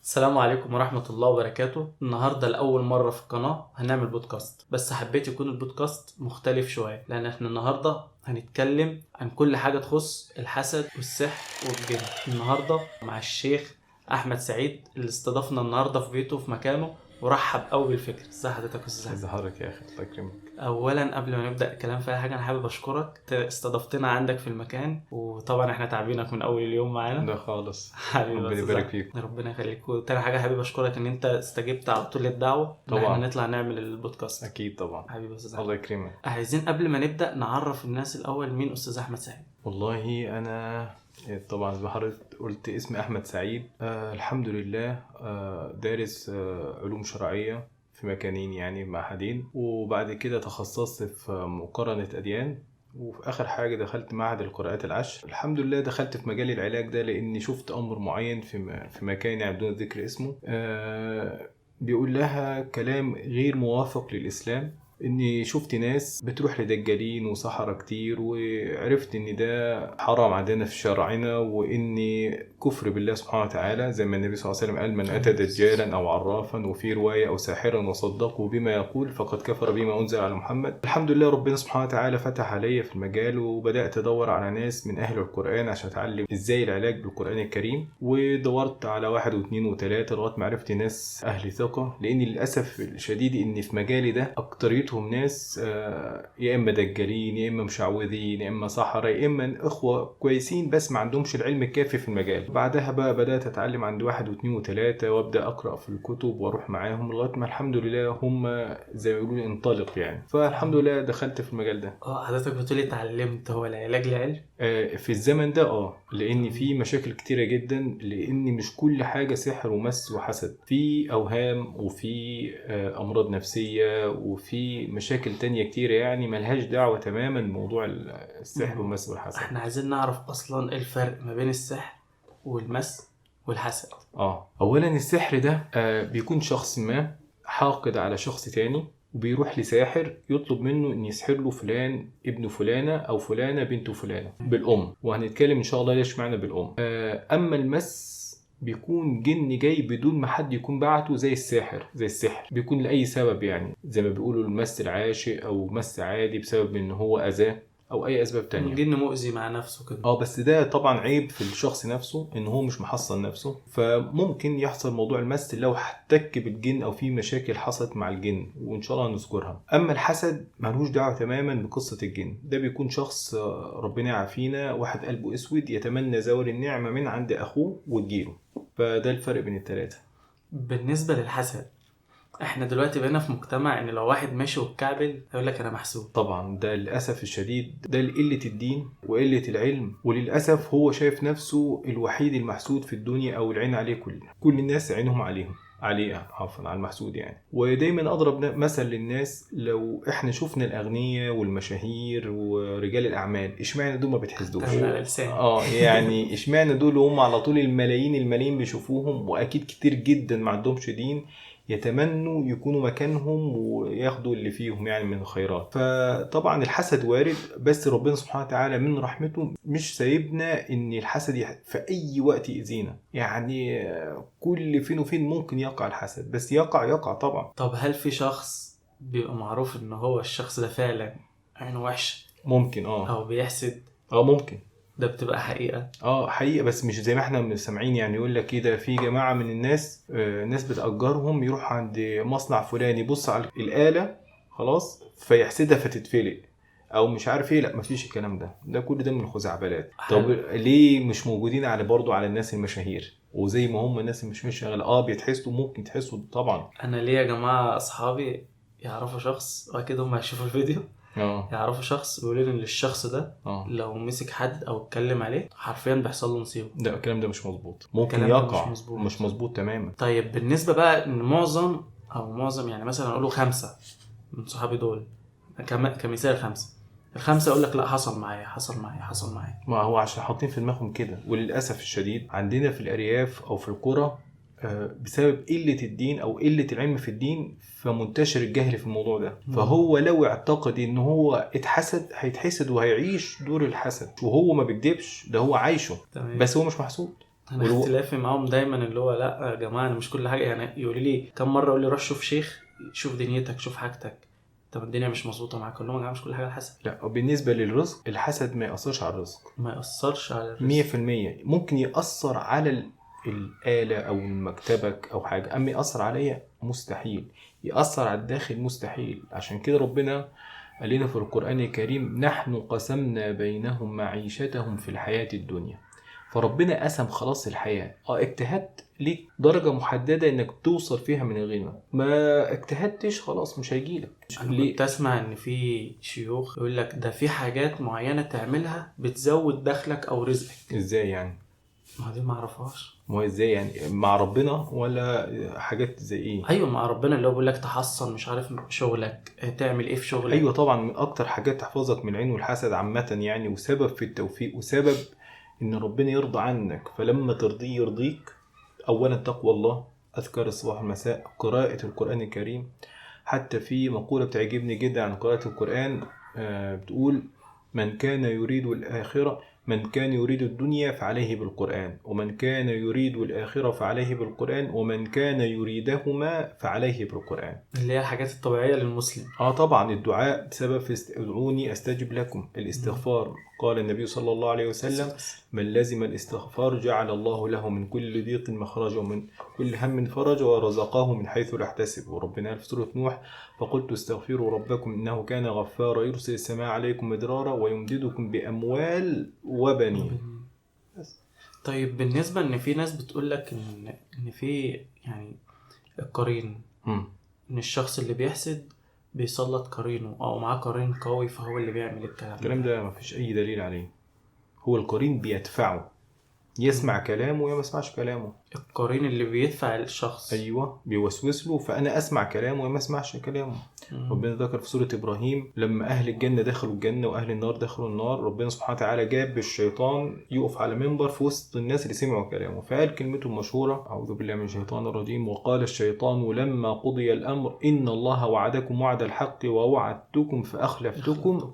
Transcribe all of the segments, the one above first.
السلام عليكم ورحمة الله وبركاته. النهاردة لأول مرة في القناة هنعمل بودكاست، بس حبيت يكون البودكاست مختلف شوية، لأن احنا النهاردة هنتكلم عن كل حاجة تخص الحسد والسحر والجن. النهاردة مع الشيخ أحمد سعيد اللي استضافنا النهاردة في بيته في مكانه، ورحب قوي بالفكرة. ازي حضرتك يا استاذ احمد؟ ازي حضرتك يا اخي، الله يكرمك. اولا قبل ما نبدا الكلام في اي حاجة، انا حابب اشكرك، استضفتنا عندك في المكان، وطبعا احنا تعبينك من اول اليوم معانا. ده خالص حبيبي، ربنا يبارك فيك. ربنا يخليك. وتاني حاجة حابب اشكرك ان انت استجبت على طول للدعوة طبعا ان احنا نطلع نعمل البودكاست. اكيد طبعا حبيبي يا استاذ احمد، الله يكرمك. عايزين قبل ما نبدا نعرف الناس الاول مين استاذ احمد سعيد. والله انا طبعا زي ما حضرتك قلت اسمي احمد سعيد، الحمد لله، دارس علوم شرعية في مكانين يعني معهدين، وبعد كده تخصصت في مقارنة اديان، وفي اخر حاجة دخلت معهد القراءات العشر. الحمد لله دخلت في مجال العلاج ده لاني شفت امر معين في مكان يعني بدون ذكر اسمه، بيقول لها كلام غير موافق للاسلام. اني شفت ناس بتروح لدجالين وسحرة كتير، وعرفت ان ده حرام عندنا في شرعنا، واني كفر بالله سبحانه وتعالى، زي ما النبي صلى الله عليه وسلم قال: من اتى دجالا او عرافا وفي رواية او ساحرا وصدقوا بما يقول فقد كفر بما انزل على محمد. الحمد لله ربنا سبحانه وتعالى فتح عليا في المجال، وبدأت ادور على ناس من اهل القرآن عشان اتعلم ازاي العلاج بالقرآن الكريم، ودورت على 1 و2 و3 لغاية ما عرفت ناس اهل ثقة، لان للاسف الشديد ان في مجالي ده اكتريتهم ناس يا اما دجالين يا اما مشعوذين يا اما سحرة يا اما اخوه كويسين بس ما عندهمش العلم الكافي في المجال. بعدها بقى بدات اتعلم عند 1 و2 و3، وابدا اقرا في الكتب واروح معاهم لغاية ما الحمد لله هم زي ما بيقولوا انطلق يعني، فالحمد لله دخلت في المجال ده. حضرتك بتقولي اتعلمت، هو العلاج لعلم في الزمن ده؟ لان في مشاكل كتيرة جدا، لان مش كل حاجة سحر ومس وحسد، في اوهام وفي امراض نفسية وفي مشاكل تانية كتير يعني ملهاش دعوة تماما بموضوع السحر والمس والحسد. احنا عايزين نعرف اصلا ايه الفرق ما بين السحر والمس والحسد. اولا السحر ده بيكون شخص ما حاقد على شخص تاني، وبيروح لساحر يطلب منه ان يسحر له فلان ابن فلانة او فلانة بنت فلانة بالام، وهنتكلم ان شاء الله ليش معنى بالام. اما المس بيكون جن جاي بدون ما حد يكون بعته، زي الساحر، زي السحر بيكون لأي سبب يعني، زي ما بيقولوا المس العاشق أو مس عادي بسبب إن هو أذاه أو أي أسباب تانية، جن مؤذي مع نفسه كده. بس ده طبعا عيب في الشخص نفسه إن هو مش محصن نفسه، فممكن يحصل موضوع المس لو احتك بالجن أو في مشاكل حصلت مع الجن، وإن شاء الله هنذكرها. أما الحسد ملوش دعوة تماما بقصة الجن، ده بيكون شخص ربنا يعافينا واحد قلبه أسود يتمنى زوال النعمة من عند أخوه وتجيله، فده الفرق بين التلاتة. بالنسبة للحسد، احنا دلوقتي بقينا في مجتمع ان لو واحد ماشي واتكعبل هيقول لك انا محسود. طبعا ده للاسف الشديد ده لقلة الدين وقلة العلم، وللاسف هو شايف نفسه الوحيد المحسود في الدنيا او العين عليه، كل الناس عينهم عليه عفوا على المحسود يعني. ودايما اضرب مثل للناس، لو احنا شفنا الاغنياء والمشاهير ورجال الاعمال، اشمعنى دول ما بيتحسدوش؟ يعني اشمعنى دول هم على طول الملايين بيشوفوهم، واكيد كتير جدا ما عندهمش دين يتمنوا يكونوا مكانهم وياخدوا اللي فيهم يعني من الخيرات. فطبعا الحسد وارد، بس ربنا سبحانه وتعالى من رحمته مش سايبنا ان الحسد في اي وقت يأذينا، يعني كل فين وفين ممكن يقع الحسد، بس يقع طبعا. طب هل في شخص بيبقى معروف ان هو الشخص ده فعلا عينه وحش؟ ممكن او بيحسد؟ ممكن ده بتبقى حقيقة. حقيقة، بس مش زي ما احنا سامعين يعني. يقول لك كده في جماعة من الناس، ناس بتأجرهم يروح عند مصنع فلان يبص على الآلة خلاص فيحسدها فتتفلق او مش عارف ايه. لا مفيش الكلام ده كل ده من الخزعبلات. طب ليه مش موجودين على برضو على الناس المشاهير؟ وزي ما هم الناس المشاهير شغالة بيتحسدوا، ممكن تحسوا طبعا. انا ليه يا جماعة اصحابي يعرفوا شخص، واكيد هم هيشوفوا الفيديو، يعرفوا شخص بيقولوا ان الشخص ده لو مسك حد او اتكلم عليه حرفيا بيحصل له مصيبة. ده الكلام ده مش مظبوط، ممكن يقع مش مظبوط تماما. طيب بالنسبة بقى ان معظم يعني مثلا اقوله 5 من صحابي دول كمثال، 5 الخمسة يقول لك لا حصل معايا حصل معايا حصل معايا. ما هو عشان حاطين في دماغهم كده. وللاسف الشديد عندنا في الارياف او في القرى بسبب قلة الدين أو قلة العلم في الدين، فمنتشر الجهل في الموضوع ده. فهو لو اعتقد إن هو اتحسد هيتحسد وهيعيش دور الحسد، وهو ما بيكدبش، ده هو عايشه. تمام. بس هو مش محسود. انا اختلافي معاهم دايما اللي هو لا يا جماعة انا مش كل حاجة، يعني يقولوا لي كم مرة يقول لي روح شوف شيخ، شوف دنيتك، شوف حاجتك، طب الدنيا مش مظبوطة معاك، اقول لهم يا جماعة مش كل حاجة الحسد. لا بالنسبة للرزق الحسد ما ياثرش على الرزق، ما ياثرش على الرزق 100%. ممكن ياثر على الآلة أو مكتبك أو حاجة، أما يأثر عليا مستحيل، يأثر على الداخل مستحيل. عشان كده ربنا قال لنا في القرآن الكريم نحن قسمنا بينهم معيشتهم في الحياة الدنيا. فربنا قسم خلاص الحياة، اجتهدت ليك درجة محددة انك توصل فيها من الغنى، ما اجتهدتش خلاص مش هيجيلك. انا كنت اسمع ان في شيوخ يقول لك ده في حاجات معينة تعملها بتزود دخلك او رزقك. ازاي يعني؟ ما دي ما اعرفهاش. ما هو ازاي يعني؟ مع ربنا ولا حاجات زي ايه؟ ايوه مع ربنا، اللي هو بيقول لك تحصن مش عارف شغلك، تعمل ايه في شغلك. ايوه طبعا، من اكتر حاجات تحفظك من العين والحسد عامة يعني، وسبب في التوفيق وسبب ان ربنا يرضى عنك، فلما ترضيه يرضيك. اولا تقوى الله، اذكار الصباح والمساء، قراءة القرآن الكريم. حتى في مقولة بتعجبني جدا عن قراءة القرآن، بتقول من كان يريد الآخرة، من كان يريد الدنيا فعليه بالقرآن، ومن كان يريد الآخرة فعليه بالقرآن، ومن كان يريدهما فعليه بالقرآن. اللي هي الحاجات الطبيعية للمسلم. طبعا الدعاء سبب في ادعوني أستجب لكم، الاستغفار. قال النبي صلى الله عليه وسلم من لزم الاستغفار جعل الله له من كل ضيق مخرجا ومن كل هم فرجا ورزقه من حيث لا يحتسب. وربنا قال في سورة نوح فقلت استغفروا ربكم إنه كان غفارا يرسل السماء عليكم مدرارا ويمددكم بأموال وبنين. طيب بالنسبة ان في ناس بتقولك ان في يعني القرين، ان الشخص اللي بيحسد بيسلط قرينه او معاه قرين قوي فهو اللي بيعمل الكلام. الكلام ده مفيش اي دليل عليه. هو القرين بيدفعه، يسمع كلامه يا ما يسمعش كلامه. القرين اللي بيدفع الشخص، ايوه بيوسوس له، فانا اسمع كلامه يا ما اسمعش كلامه. ربنا ذكر في سورة ابراهيم لما اهل الجنة دخلوا الجنة واهل النار دخلوا النار، ربنا سبحانه وتعالى جاب الشيطان يقف على منبر في وسط الناس اللي سمعوا كلامه، فقال كلمته المشهورة اعوذ بالله من الشيطان الرجيم، وقال الشيطان لما قضي الامر ان الله وعدكم وعد الحق ووعدتكم فاخلفتكم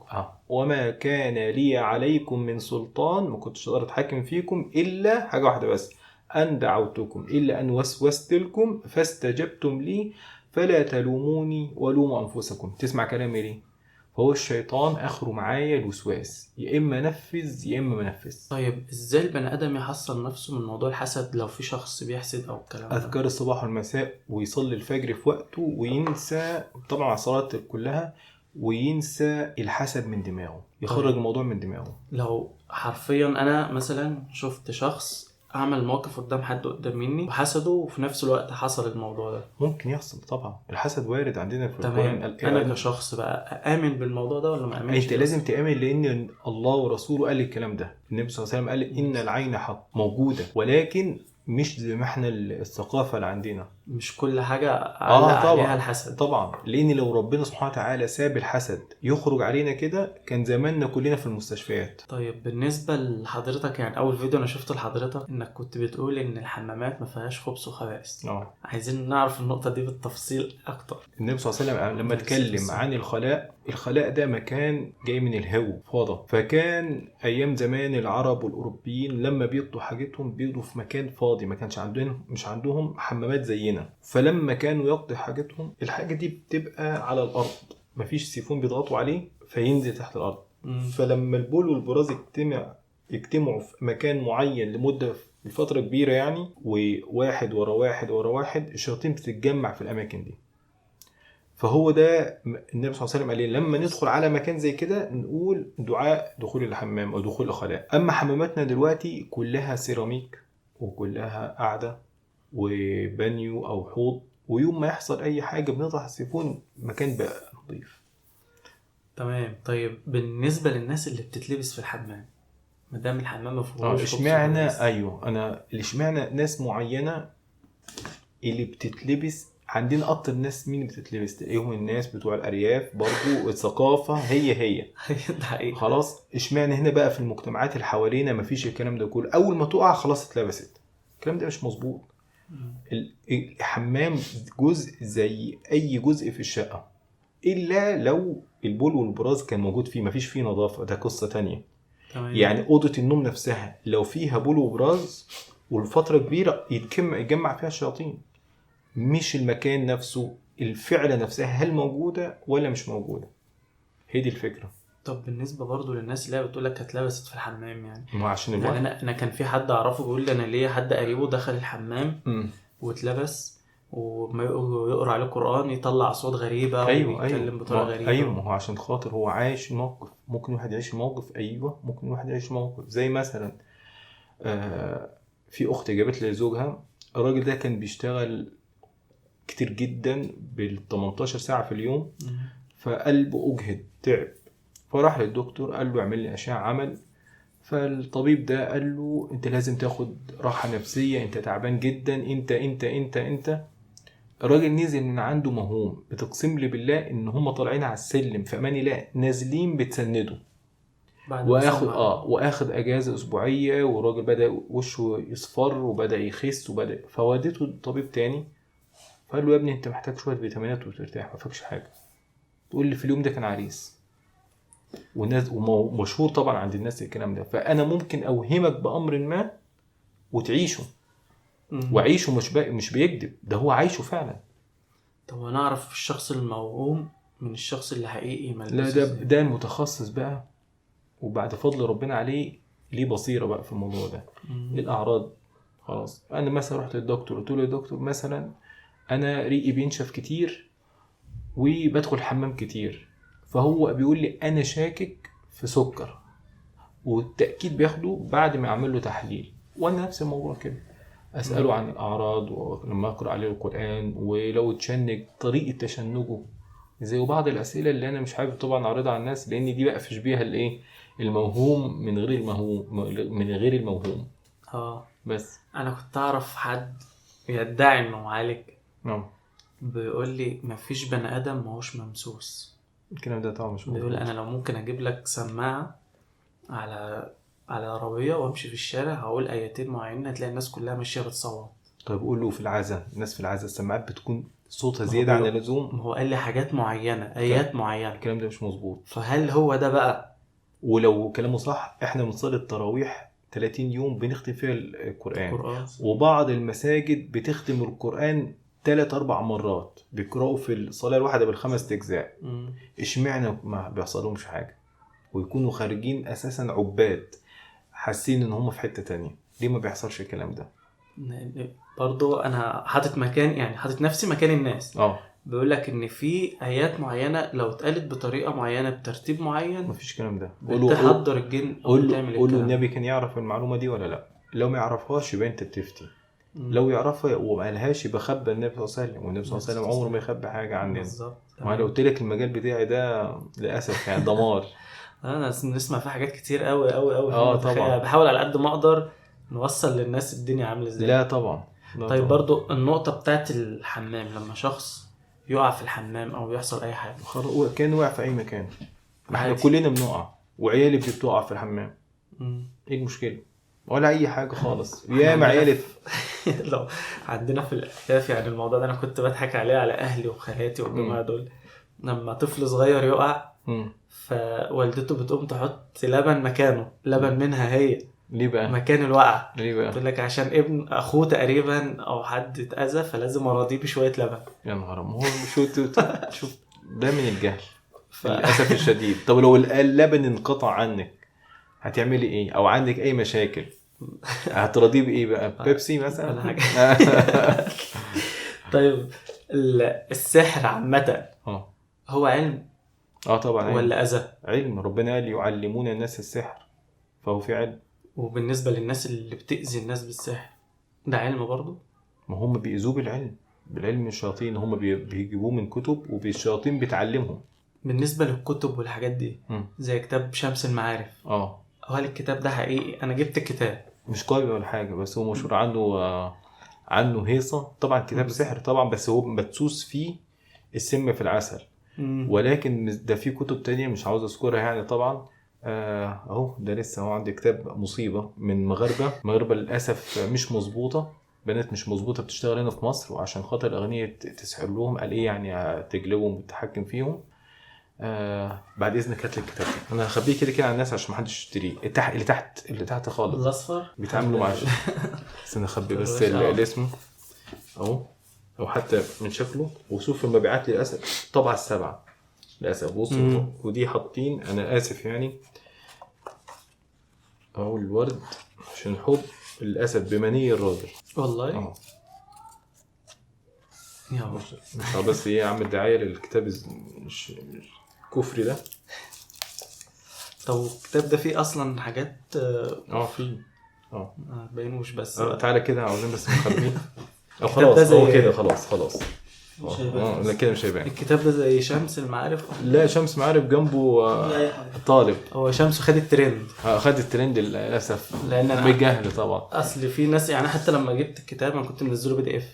وما كان لي عليكم من سلطان، ما كنتش اقدر اتحكم فيكم الا حاجة واحدة بس، أن دعوتكم، إلا أن وسوست لكم فاستجبتم لي فلا تلوموني ولوموا أنفسكم. تسمع كلامي ليه؟ فهو الشيطان آخره معايا الوسواس، يا إما نفذ يا إما ما نفذ. طيب إزاي البني آدم يحصل نفسه من موضوع الحسد لو في شخص بيحسد أو الكلام ده؟ أذكار الصباح والمساء، ويصلي الفجر في وقته، وينسى طبعا على الصلاة كلها، وينسى الحسد من دماغه، يخرج الموضوع من دماغه. لو حرفيا أنا مثلا شفت شخص اعمل موقف قدام حد قدام مني وحسده، وفي نفس الوقت حصل الموضوع ده، ممكن يحصل طبعا. الحسد وارد عندنا في القرآن. انا كشخص بقى امن بالموضوع ده ولا ما امنش؟ انت لازم تامن، لان الله ورسوله قال الكلام ده. النبي صلى الله عليه وسلم قال ان العين حق موجودة، ولكن مش زي ما احنا الثقافة اللي عندنا، مش كل حاجة عليها الحسد طبعا. لان لو ربنا سبحانه وتعالى ساب الحسد يخرج علينا كده كان زماننا كلنا في المستشفيات. طيب بالنسبة لحضرتك، يعني اول فيديو انا شفته لحضرتك انك كنت بتقول ان الحمامات ما فيهاش خبز وخبائث. عايزين نعرف النقطة دي بالتفصيل اكتر. النبي صلى الله عليه وسلم لما اتكلم عن الخلاء، الخلاء ده مكان جاي من الهو، فاضي. فكان ايام زمان العرب والاوروبيين لما بيقضوا حاجتهم بيقضوا في مكان فاضي، ما كانش عندهم، مش عندهم حمامات زينا. فلما كانوا يقضي حاجتهم الحاجة دي بتبقى على الأرض، مفيش سيفون بيضغطوا عليه فينزل تحت الأرض. فلما البول والبراز يجتمعوا في مكان معين لمدة لفترة كبيرة يعني، وواحد ورا واحد ورا واحد، الشياطين بتتجمع في الأماكن دي. فهو ده النبي صلى الله عليه وسلم قال لما ندخل على مكان زي كده نقول دعاء دخول الحمام أو دخول الخلاء. أما حماماتنا دلوقتي كلها سيراميك وكلها قاعدة وبانيو او حوض، ويوم ما يحصل اي حاجة بنطرح السيفون، مكان بقى نظيف. تمام. طيب بالنسبة للناس اللي بتتلبس في الحمام، ما دام الحمام ما فيهوش اشمعنى؟ ايوه انا اشمعنى ناس معينة اللي بتتلبس عندنا؟ اكتر ناس مين بتتلبس؟ تلاقيهم الناس بتوع الارياف برضو، الثقافة هي ده حقيقي. خلاص اشمعنى هنا بقى في المجتمعات اللي حوالينا مفيش الكلام ده كله، اول ما تقع خلاص اتلبست. الكلام ده مش مظبوط. الحمام جزء زي اي جزء في الشقة، الا لو البول والبراز كان موجود فيه مفيش فيه نظافة، ده قصة تانية. تمام. يعني اوضة النوم نفسها لو فيها بول وبراز والفترة كبيرة يتجمع فيها الشياطين. مش المكان نفسه، الفعلة نفسها هل موجودة ولا مش موجودة، هي دي الفكرة. طب بالنسبة برضو للناس اللي بتقول لك اتلبست في الحمام، يعني ما عشان يعني انا كان في حد اعرفه بيقول لي انا ليا حد قريبه دخل الحمام واتلبس، وما يقرا عليه قرآن يطلع اصوات غريبة. أيوة، ويتكلم أيوة. بطريقة غريبة. ايوه، ما هو عشان خاطر هو عايش موقف. ممكن واحد يعيش موقف، ايوه ممكن واحد يعيش موقف زي مثلا في اخت جابت لي زوجها، الراجل ده كان بيشتغل كتير جدا بال 18 ساعة في اليوم، فقلبه اجهد تعب، فراح للدكتور قال له اعمل لي اشعه، عمل. فالطبيب ده قال له انت لازم تاخد راحة نفسية، انت تعبان جدا، انت انت انت انت. الراجل نزل من عنده مهوم، بتقسم لي بالله ان هم طالعين على السلم في امان الله نازلين بتسنده، واخد اجازه اسبوعية، والراجل بدا وشه يصفر وبدا يخس وبدا. فوديته الطبيب تاني فقال له يا ابني انت محتاج شوية فيتامينات وترتاح، ما فيكش حاجة. تقول لي في اليوم ده كان عريس والناس، ومشهور طبعا عند الناس الكلام ده. فانا ممكن اوهمك بامر ما وتعيشه، وعيشه مش بيكذب، ده هو عايشه فعلا. طب انا اعرف الشخص الموهوم من الشخص اللي حقيقي؟ لا، ده المتخصص بقى، وبعد فضل ربنا عليه ليه بصيرة بقى في الموضوع ده. الاعراض خلاص. انا مثلا رحت للدكتور قلت له يا دكتور مثلا انا ريقي بينشف كتير وبدخل الحمام كتير، فهو بيقول لي انا شاكك في سكر، والتاكيد بياخده بعد ما اعمل له تحليل. وانا نفس الموضوع كده اساله عن الاعراض، ولما اقرا عليه القران، ولو اتشنج طريقه تشنجه زي، وبعض الاسئلة اللي انا مش حابب طبعا اعرضها على الناس، لان دي بقفش بيها الايه الموهوم من غير الموهوم، من غير الموهوم. بس انا كنت اعرف حد يدعي انه معالج، بيقول لي مفيش بني ادم ماهوش ممسوس. الكلام ده طبعا مش مظبوط. بيقول انا لو ممكن اجيب لك سماعه على عربية وامشي في الشارع هقول ايتين معينة هتلاقي الناس كلها ماشية بتصوت. طيب قول له في العزاء، الناس في العزاء السماعات بتكون صوتها زيادة عن اللزوم. ما هو قال لي حاجات معينة، ايات معينة. الكلام ده مش مظبوط. فهل هو ده بقى؟ ولو كلامه صح، احنا بنصلي التراويح 30 يوم بنختم فيها القرآن، وبعض المساجد بتختم القرآن 3-4 مرات، بيقرأوا في الصلاة الواحدة بال5 أجزاء. اشمعنى ما بيحصلهمش حاجة ويكونوا خارجين أساسا عباد حاسين إن هم في حتة تانية؟ ليه ما بيحصلش الكلام ده؟ برضو أنا حاطط مكان، يعني حاطط نفسي مكان الناس. بيقولك إن في آيات معينة لو اتقالت بطريقة معينة بترتيب معين مفيش كلام ده. بتحضر الجن. قوله النبي كان يعرف المعلومة دي ولا لا؟ لو ما يعرفهاش يبقى أنت بتفتي. لو يعرفها وما قالهاش يبقى خبى النبي صلى الله عليه وسلم، والنبي صلى الله عليه وسلم عمره ما يخبي حاجة عننا. بالظبط. ما لو قلت لك المجال بتاعي ده للاسف يعني دمار. انا نسمع فيه حاجات كتير قوي قوي قوي. طبعا بحاول على قد ما اقدر نوصل للناس الدنيا عامله ازاي. لا طبعا. لا طيب طبعا. برضو النقطة بتاعت الحمام، لما شخص يقع في الحمام او يحصل اي حاجة، كان وقع في اي مكان، احنا كلنا بنقع، وعيالي بتقع في الحمام. ايه المشكلة؟ ولا اي حاجة خالص. يا معيالي لو عندنا في الأرياف يعني الموضوع ده انا كنت بضحك عليه على اهلي وخالاتي والجماعة دول، لما طفل صغير يقع فوالدته بتقوم تحط لبن مكانه، لبن منها هي. ليه بقى؟ مكان الوقع. ليه بقى؟ تقول لك عشان ابن اخوه تقريبا او حد اتاذى فلازم اراضيه بشوية لبن. يا نهار، ما هو شوف ده من الجهل للاسف الشديد. طب لو اللبن انقطع عنك هتعملي ايه؟ او عندك اي مشاكل هتراضيه بايه بقى؟ بيبسي مثلا ولا حاجة. طيب السحر عامة هو علم؟ طبعا علم. ولا اذى؟ علم. ربنا قال يعلمون الناس السحر، فهو في علم. وبالنسبة للناس اللي بتاذي الناس بالسحر ده علم برضو؟ ما هم بيأذوه بالعلم، بالعلم الشياطين هم بيجيبوه من كتب، وبالشياطين بتعلمهم. بالنسبة للكتب والحاجات دي زي كتاب شمس المعارف، هل الكتاب ده حقيقي؟ انا جبت الكتاب مش قوي ولا حاجة، بس هو مشهور عنه هيصه طبعا، كتاب سحر طبعا، بس هو مدسوس فيه السم في العسل. ولكن ده في كتب تانية مش عاوز اذكرها يعني طبعا. اهو ده لسه هو عندي كتاب مصيبة من مغاربة للاسف مش مظبوطة، بنات مش مظبوطة بتشتغل هنا في مصر، وعشان خاطر الاغنية تسحر لهم قال ايه يعني تجلبهم وتتحكم فيهم. بعد اذنك هات لي الكتاب ده، انا هخبيه كده كده على الناس عشان ما حدش يشتريه. اللي تحت، اللي تحت خالص، الاصفر بيتعاملوا مع استنى اخبي بس الاسم اهو، او حتى من شكله. وشوف المبيعات للاسف طبعه 7 للاسف. بص ودي حاطين، انا اسف يعني، اهو الورد عشان حب للاسف بمني الراجل والله. يا مش بس ايه اعمل دعاية للكتاب الكفري ده. طب الكتاب ده فيه اصلا حاجات؟ فيه ما تبينوش بس. تعالى كده، عاوزين بس نخبيه. او خلاص هو كده، خلاص لا كده مش هيبان. الكتاب ده زي شمس المعارف؟ لا، شمس معارف جنبه طالب. هو شمس خد الترند. خد الترند للاسف، لان بالجهل طبعا. اصل في ناس يعني، حتى لما جبت الكتاب انا كنت منزله PDF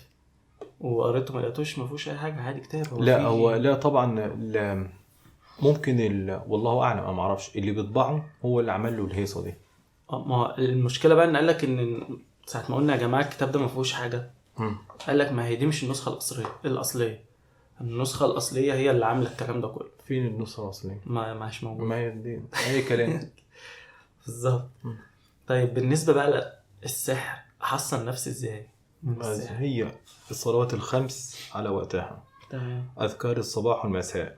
وقريته ما لقيتوش، ما فيهوش اي حاجة، عادي كتاب. لا هو لا طبعا ممكن والله اعلم، انا ما اعرفش اللي بيطبعه هو اللي عمل له الهيصه دي. ما المشكلة بقى ان قال لك ان ساعة ما قلنا يا جماعة الكتاب ده ما فيهوش حاجة، قال لك ما هي دي مش النسخة الاصلية، النسخة الاصلية هي اللي عامله الكلام ده كله. فين النسخة الاصلية؟ ما مش موجودة، ما هي دي اي كلام. بالظبط. طيب بالنسبة بقى للسحر، احصن نفسي ازاي؟ هي الصلوات الخمس على وقتها، تمام، اذكار الصباح والمساء،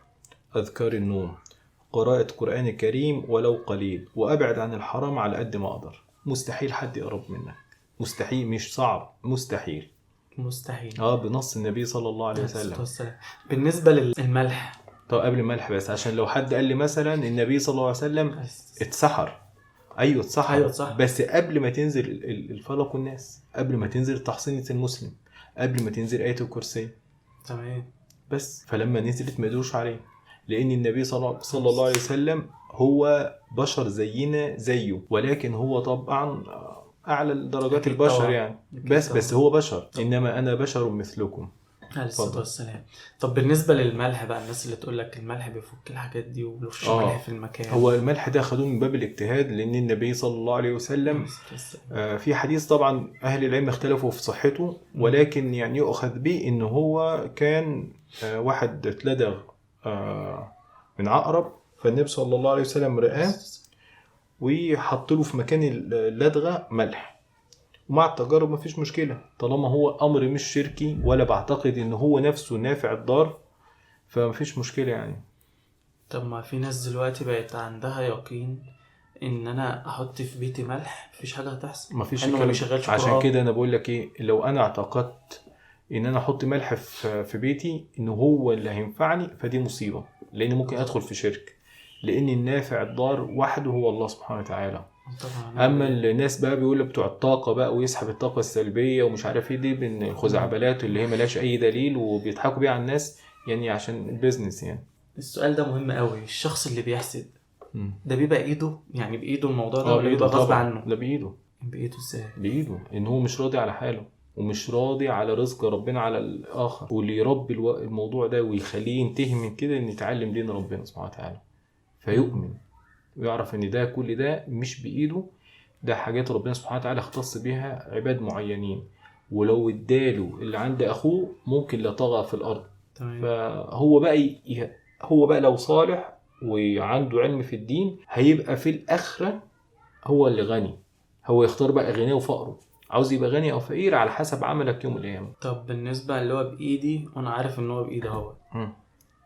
اذكار النوم، قراءة القران الكريم ولو قليل، وابعد عن الحرام على قد ما اقدر. مستحيل حد يقرب منك، مستحيل، مش صعب، مستحيل مستحيل. بنص النبي صلى الله عليه وسلم. بالنسبة للملح، طب قبل الملح بس، عشان لو حد قال لي مثلا النبي صلى الله عليه وسلم اتسحر، ايوه اتسحر، أيوة بس قبل ما تنزل الفلق والناس، قبل ما تنزل تحصينة المسلم، قبل ما تنزل آية الكرسي، تمام. بس فلما نزلت ما قدروش عليه، لان النبي صلى الله عليه وسلم هو بشر زينا زيه، ولكن هو طبعا اعلى درجات البشر يعني، بس هو بشر، انما انا بشر مثلكم عليه الصلاة والسلام. طب بالنسبة للملح بقى، الناس اللي تقول لك الملح بيفك الحاجات دي ولوش ملح في المكان، هو الملح ده خدوه من باب الاجتهاد، لان النبي صلى الله عليه وسلم في حديث طبعا اهل العلم اختلفوا في صحته، ولكن يعني يؤخذ به ان هو كان واحد اتلدغ من عقرب، فالنبي صلى الله عليه وسلم رآه وحط له في مكان اللدغه ملح، ومع التجارب مفيش مشكلة طالما هو امر مش شركي ولا بعتقد ان هو نفسه نافع الضار، فمفيش مشكلة يعني. طب ما في ناس دلوقتي بقت عندها يقين ان انا احط في بيتي ملح مفيش حاجة هتحصل، مفيش كلام. عشان كده انا بقول لك ايه، لو انا اعتقدت ان انا احط ملح في بيتي ان هو اللي هينفعني، فدي مصيبة، لان ممكن ادخل في شرك، لان النافع الضار وحده هو الله سبحانه وتعالى. طبعا. اما الناس بقى بيقول بتوع الطاقة بقى ويسحب الطاقة السلبية ومش عارف ايه، دي من الخزعبلات اللي هي ملاش اي دليل وبيضحكوا بيها على الناس يعني عشان ال business يعني. السؤال ده مهم قوي، الشخص اللي بيحسد ده بيبقى ايده يعني بايده الموضوع ده ولا بيبقى غصب عنه؟ لا بايده. بايده ازاي؟ بايده ان هو مش راضي على حاله ومش راضي على رزق ربنا على الاخر، واللي يربي الموضوع ده ويخليه ينتهي من كده ان يتعلم دين ربنا سبحانه وتعالى، فيؤمن ويعرف ان ده كل ده مش بايده، ده حاجات ربنا سبحانه وتعالى اختص بيها عباد معينين، ولو اداله اللي عند اخوه ممكن لا طغى في الارض. تمام. فهو بقى هو بقى لو صالح وعنده علم في الدين هيبقى في الاخرة هو اللي غني، هو يختار بقى غناه وفقره، عاوز يبقى غني او فقير على حسب عملك يوم القيامة. طب بالنسبة اللي هو بايدي وانا عارف ان هو بايدي اهو،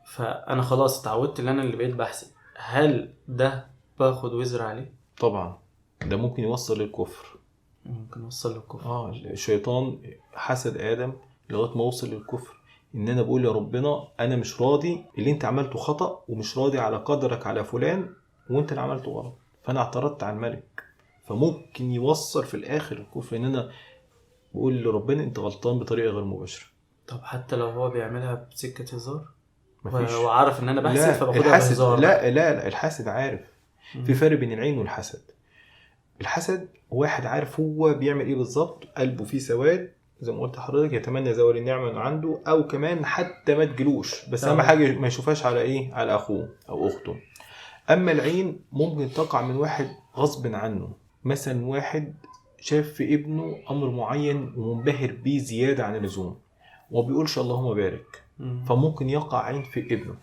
فانا خلاص اتعودت ان انا اللي بقيت بحسب، هل ده باخد وزر عليه؟ طبعا ده ممكن يوصل للكفر. ممكن يوصل للكفر. الشيطان حسد ادم لغاية ما وصل للكفر، ان انا بقول يا ربنا انا مش راضي اللي انت عملته خطأ، ومش راضي على قدرك على فلان، وانت اللي عملته غلط، فانا اعترضت على الملك. فممكن يوصل في الاخر الكفر ان انا بقول لربنا انت غلطان بطريقة غير مباشرة. طب حتى لو هو بيعملها بسكه هزار وعارف ان انا بحسد فباخدها بهزار؟ لا لا لا، الحاسد عارف. في فرق بين العين والحسد. الحسد واحد عارف هو بيعمل ايه بالظبط، قلبه فيه سواد زي ما قلت لحضرتك، يتمنى زوال النعمة من عنده، او كمان حتى ما تجلوش، بس اهم حاجة ما يشوفهاش على ايه، على اخوه او اخته. اما العين ممكن تقع من واحد غصب عنه، مثلا واحد شاف في ابنه امر معين ومنبهر بيه زيادة عن اللزوم وما بيقولش اللهم بارك، فممكن يقع عين في ابنه.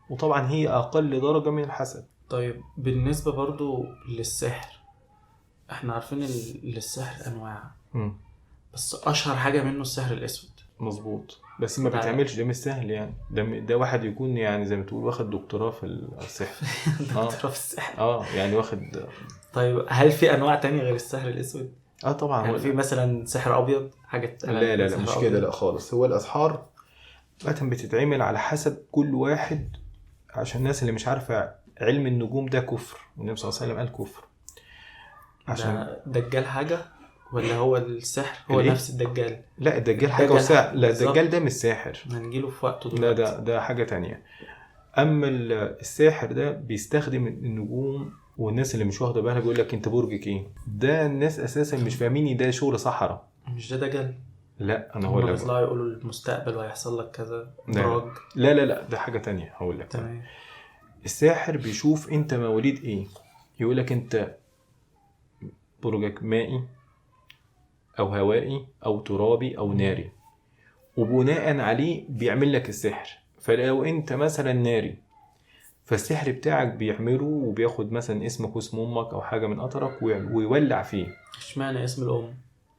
وطبعا هي اقل درجه من الحسد. طيب بالنسبة برضو للسحر، احنا عارفين للسحر انواع، بس اشهر حاجة منه السحر الاسود. مظبوط، بس ما بيتعملش، ده مش سهل يعني. ده واحد يكون يعني زي ما تقول واخد دكتوراه في السحر. دكتوراه في السحر، يعني واخد. طيب هل في انواع تانية غير السحر الاسود؟ طبعا. يعني في مثلا سحر ابيض، حاجة؟ لا لا لا، مش كده، لا خالص. هو الاسحار مثلا بتتعمل على حسب كل واحد، عشان الناس اللي مش عارفه علم النجوم ده كفر، والنبي صلى الله عليه وسلم قال كفر. عشان دجال حاجة ولا هو السحر هو نفس الدجال؟ لا، الدجال حاجة وساحر. لا، الدجال ده مش ساحر، هنجيله في وقته دلوقتي. لا، ده حاجة تانية. اما الساحر ده بيستخدم النجوم، والناس اللي مش واخده بالها بيقول لك انت برجك ايه. ده الناس اساسا مش فاهمين ده شغل صحراء. مش ده دجال؟ لا، انا هو اللي بيطلعوا يقولوا المستقبل وهيحصل لك كذا براج. لا لا لا، ده حاجة تانية هقول لك. تمام. الساحر بيشوف انت مواليد ايه، يقول لك انت برجك مائي او هوائي او ترابي او ناري، وبناء عليه بيعمل لك السحر. فلو انت مثلا ناري، فالسحر بتاعك بيعمله وبياخد مثلا اسمك واسم امك او حاجة من قطرك ويولع فيه. اشمعنى اسم الام؟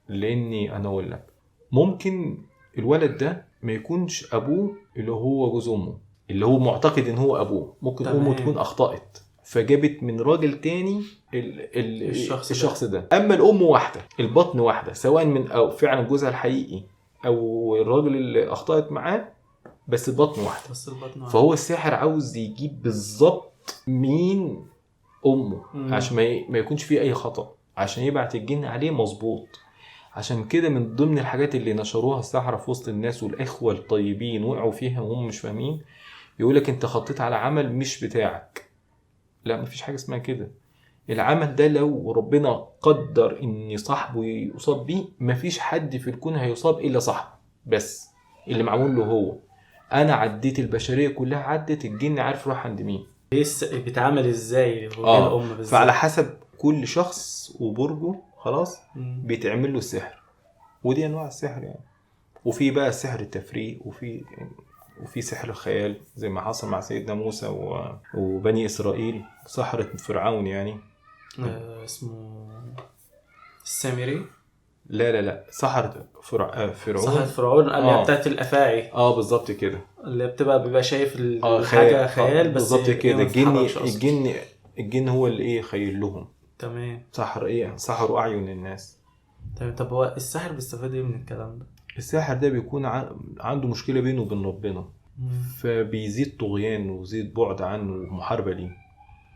لاني انا اقول لك ممكن الولد ده ما يكونش ابوه اللي هو جوز امه، اللي هو معتقد ان هو ابوه. ممكن امه تكون اخطأت فجابت من راجل تاني الشخص ده. اما الام واحدة، البطن واحدة، سواء من او فعلا جوزها الحقيقي او الراجل اللي اخطأت معاه، بس البطن واحدة. فهو الساحر عاوز يجيب بالظبط مين امه عشان ما يكونش فيه اي خطأ، عشان يبعت الجن عليه مظبوط. عشان كده من ضمن الحاجات اللي نشروها السحرة في وسط الناس، والاخوة الطيبين وقعوا فيها وهم مش فاهمين، يقولك انت خطيت على عمل مش بتاعك. لا، مفيش حاجة اسمها كده. العمل ده لو ربنا قدر ان صاحبه يصاب بيه، مفيش حد في الكون هيصاب الا صاحبه بس، اللي معمول له هو. انا عديت البشرية كلها، عدت الجن عارف روح عند مين، بيتعامل ازاي هو الام بالظبط. فعلى حسب كل شخص وبرجه خلاص بيتعمل له السحر، ودي انواع السحر يعني. وفي بقى سحر التفريق، وفي سحر الخيال زي ما حصل مع سيدنا موسى وبني إسرائيل، سحرة فرعون يعني. اسمه السامري؟ لا لا لا، سحرة فرعون. سحرة فرعون اللي بتاعت الأفاعي. بالظبط كده، اللي بتبقى بيبقى شايف الحاجة خيال بس. بالظبط كده. الجن هو اللي خيل لهم. تمام. سحروا أعين الناس. تمام. طب هو الساحر بيستفاد ايه من الكلام ده؟ الساحر ده بيكون عنده مشكلة بينه وبين ربنا، فبيزيد طغيان ويزيد بعد عنه ومحاربة ليه.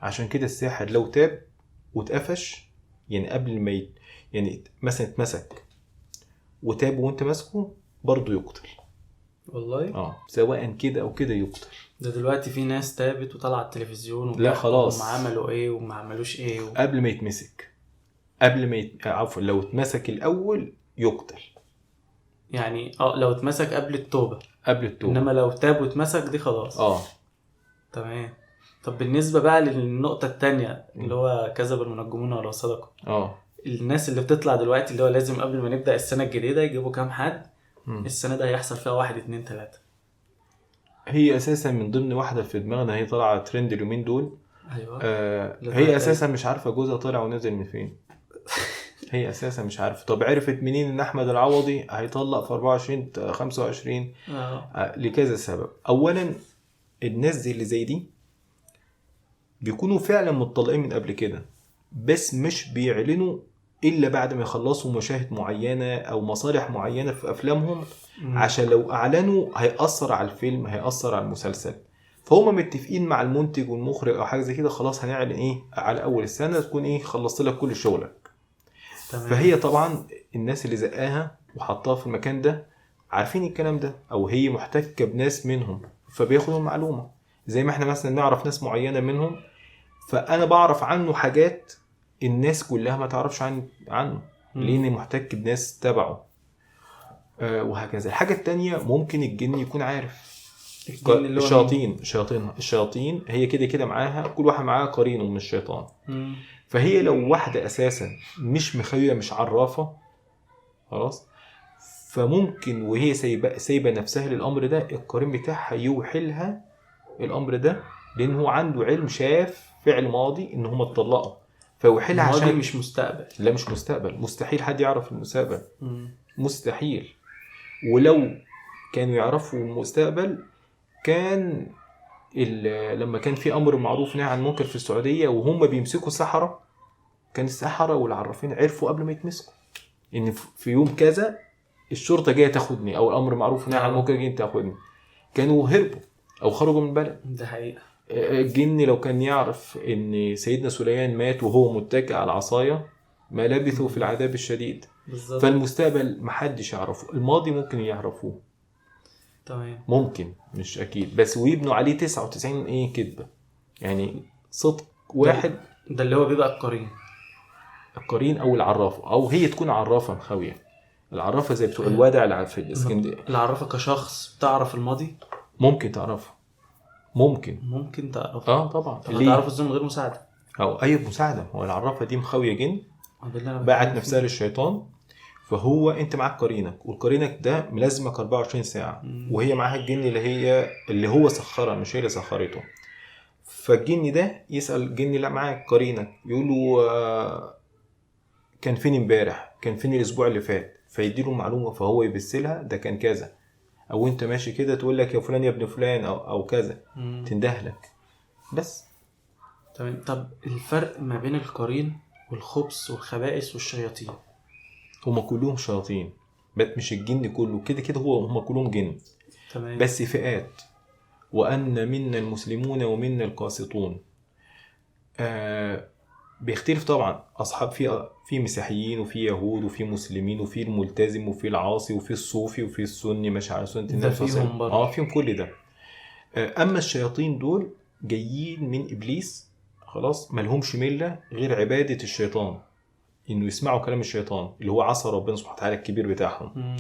عشان كده الساحر لو تاب واتقفش، يعني قبل ما يعني مثلا اتمسك وتاب وانت ماسكه برضه يقتل. والله سواء كده او كده يقتل. ده دلوقتي في ناس تابت وطلع التلفزيون لا خلاص، هم عملوا ايه وما عملوش ايه قبل ما يتمسك، قبل ما عفوا، لو اتمسك الاول يقتل يعني. لو اتمسك قبل التوبة، انما لو تاب واتمسك دي خلاص. تمام. طب بالنسبة بقى للنقطة التانية اللي هو كذب المنجمون ولو صدقوا. الناس اللي بتطلع دلوقتي اللي هو لازم قبل ما نبدأ السنة الجديدة يجيبوا كام حد، السنة ده هيحصل فيها 1 2 3. هي اساسا من ضمن واحدة في دماغنا، هي طالعة ترند اليومين دول. ايوه. هي اساسا مش عارفة جوزها طلع ونزل من فين. هي اساسا مش عارفه. طب عرفت منين ان احمد العوضي هيطلق في 24 25؟ لكذا سبب. اولا الناس دي اللي زي دي بيكونوا فعلا متطلقين من قبل كده، بس مش بيعلنوا الا بعد ما يخلصوا مشاهد معينة او مصالح معينة في افلامهم، عشان لو اعلنوا هيأثر على الفيلم، هيأثر على المسلسل. فهم متفقين مع المنتج والمخرج او حاجة زي كده، خلاص هنعلن ايه على اول السنة تكون ايه خلصت لك كل شغلك. تمام. فهي طبعا الناس اللي زقاها وحطها في المكان ده عارفين الكلام ده، او هي محتكه بناس منهم فبياخدوا المعلومة. زي ما احنا مثلا نعرف ناس معينة منهم، فانا بعرف عنه حاجات الناس كلها ما تعرفش عنه لان محتك بناس تبعه. وهكذا. الحاجة التانية ممكن الجن يكون عارف. الشياطين هي كده كده معاها، كل واحد معاها قرينه من الشيطان. فهي لو واحدة اساسا مش مخيلة مش عرافه خلاص، فممكن وهي سايبه نفسها للامر ده، القرين بتاعها يوحلها الامر ده، لان هو عنده علم، شاف فعل ماضي ان هم اتطلقوا، فيوحي لها الماضي عشان مش مستقبل. لا مش مستقبل، مستحيل حد يعرف المستقبل. مستحيل. ولو كانوا يعرفوا المستقبل كان لما كان في امر معروف نهي عن المنكر في السعودية وهم بيمسكوا السحرة، كان السحرة والعرافين عرفوا قبل ما يتمسكوا ان في يوم كذا الشرطة جاية تاخدني، او الامر معروف نهي عن المنكر جايين تاخدني، كانوا هربوا او خرجوا من البلد. ده حقيقة. الجن لو كان يعرف ان سيدنا سليمان مات وهو متكئ على العصاية ما لبثوا في العذاب الشديد. بالظبط. فالمستقبل محدش يعرفه، الماضي ممكن يعرفوه. تمام. ممكن، مش اكيد، بس ويبنوا عليه 99 ايه كذبه، يعني صدق واحد. ده اللي هو بيبقى القرين. القرين او العرافه، او هي تكون عرافه مخاويه. العرافه زي بتوع الودع اللي في الاسكندرية. العرافه كشخص بتعرف الماضي؟ ممكن تعرفه. ممكن تعرفه. اه طبعا. طب هتعرفه ازاي من غير مساعدة؟ او اي مساعدة. هو العرافه دي مخاويه جن، باعت نفسها للشيطان، فهو انت معاك قرينك، والقرينك ده ملازمك 24 ساعة، وهي معاها الجن اللي هو سخرها، مش هي اللي سخرته. فالجن ده يسال الجن اللي معاك قرينك، يقول له كان فين امبارح، كان فين الاسبوع اللي فات، فيديله معلومة فهو يبسلها ده كان كذا، او انت ماشي كده تقول لك يا فلان يا ابن فلان او كذا، تندهلك بس. تمام. طب الفرق ما بين القرين والخبث والخبائث والشياطين؟ هما كلهم شياطين، مش الجن كله كده كده، هو هما كلهم جن. تمام. بس فئات، وأن منا المسلمون ومنا القاسطون. بيختلف طبعا، أصحاب في مسيحيين وفي يهود وفي مسلمين وفي الملتزم وفي العاصي وفي الصوفي وفي السني ماشي على سنة النبي صلى الله عليه وسلم. فيهم كل ده. أما الشياطين دول جايين من إبليس، خلاص ملهمش ملة غير عبادة الشيطان، انه يسمعوا كلام الشيطان اللي هو عصى ربنا سبحانه وتعالى الكبير بتاعهم.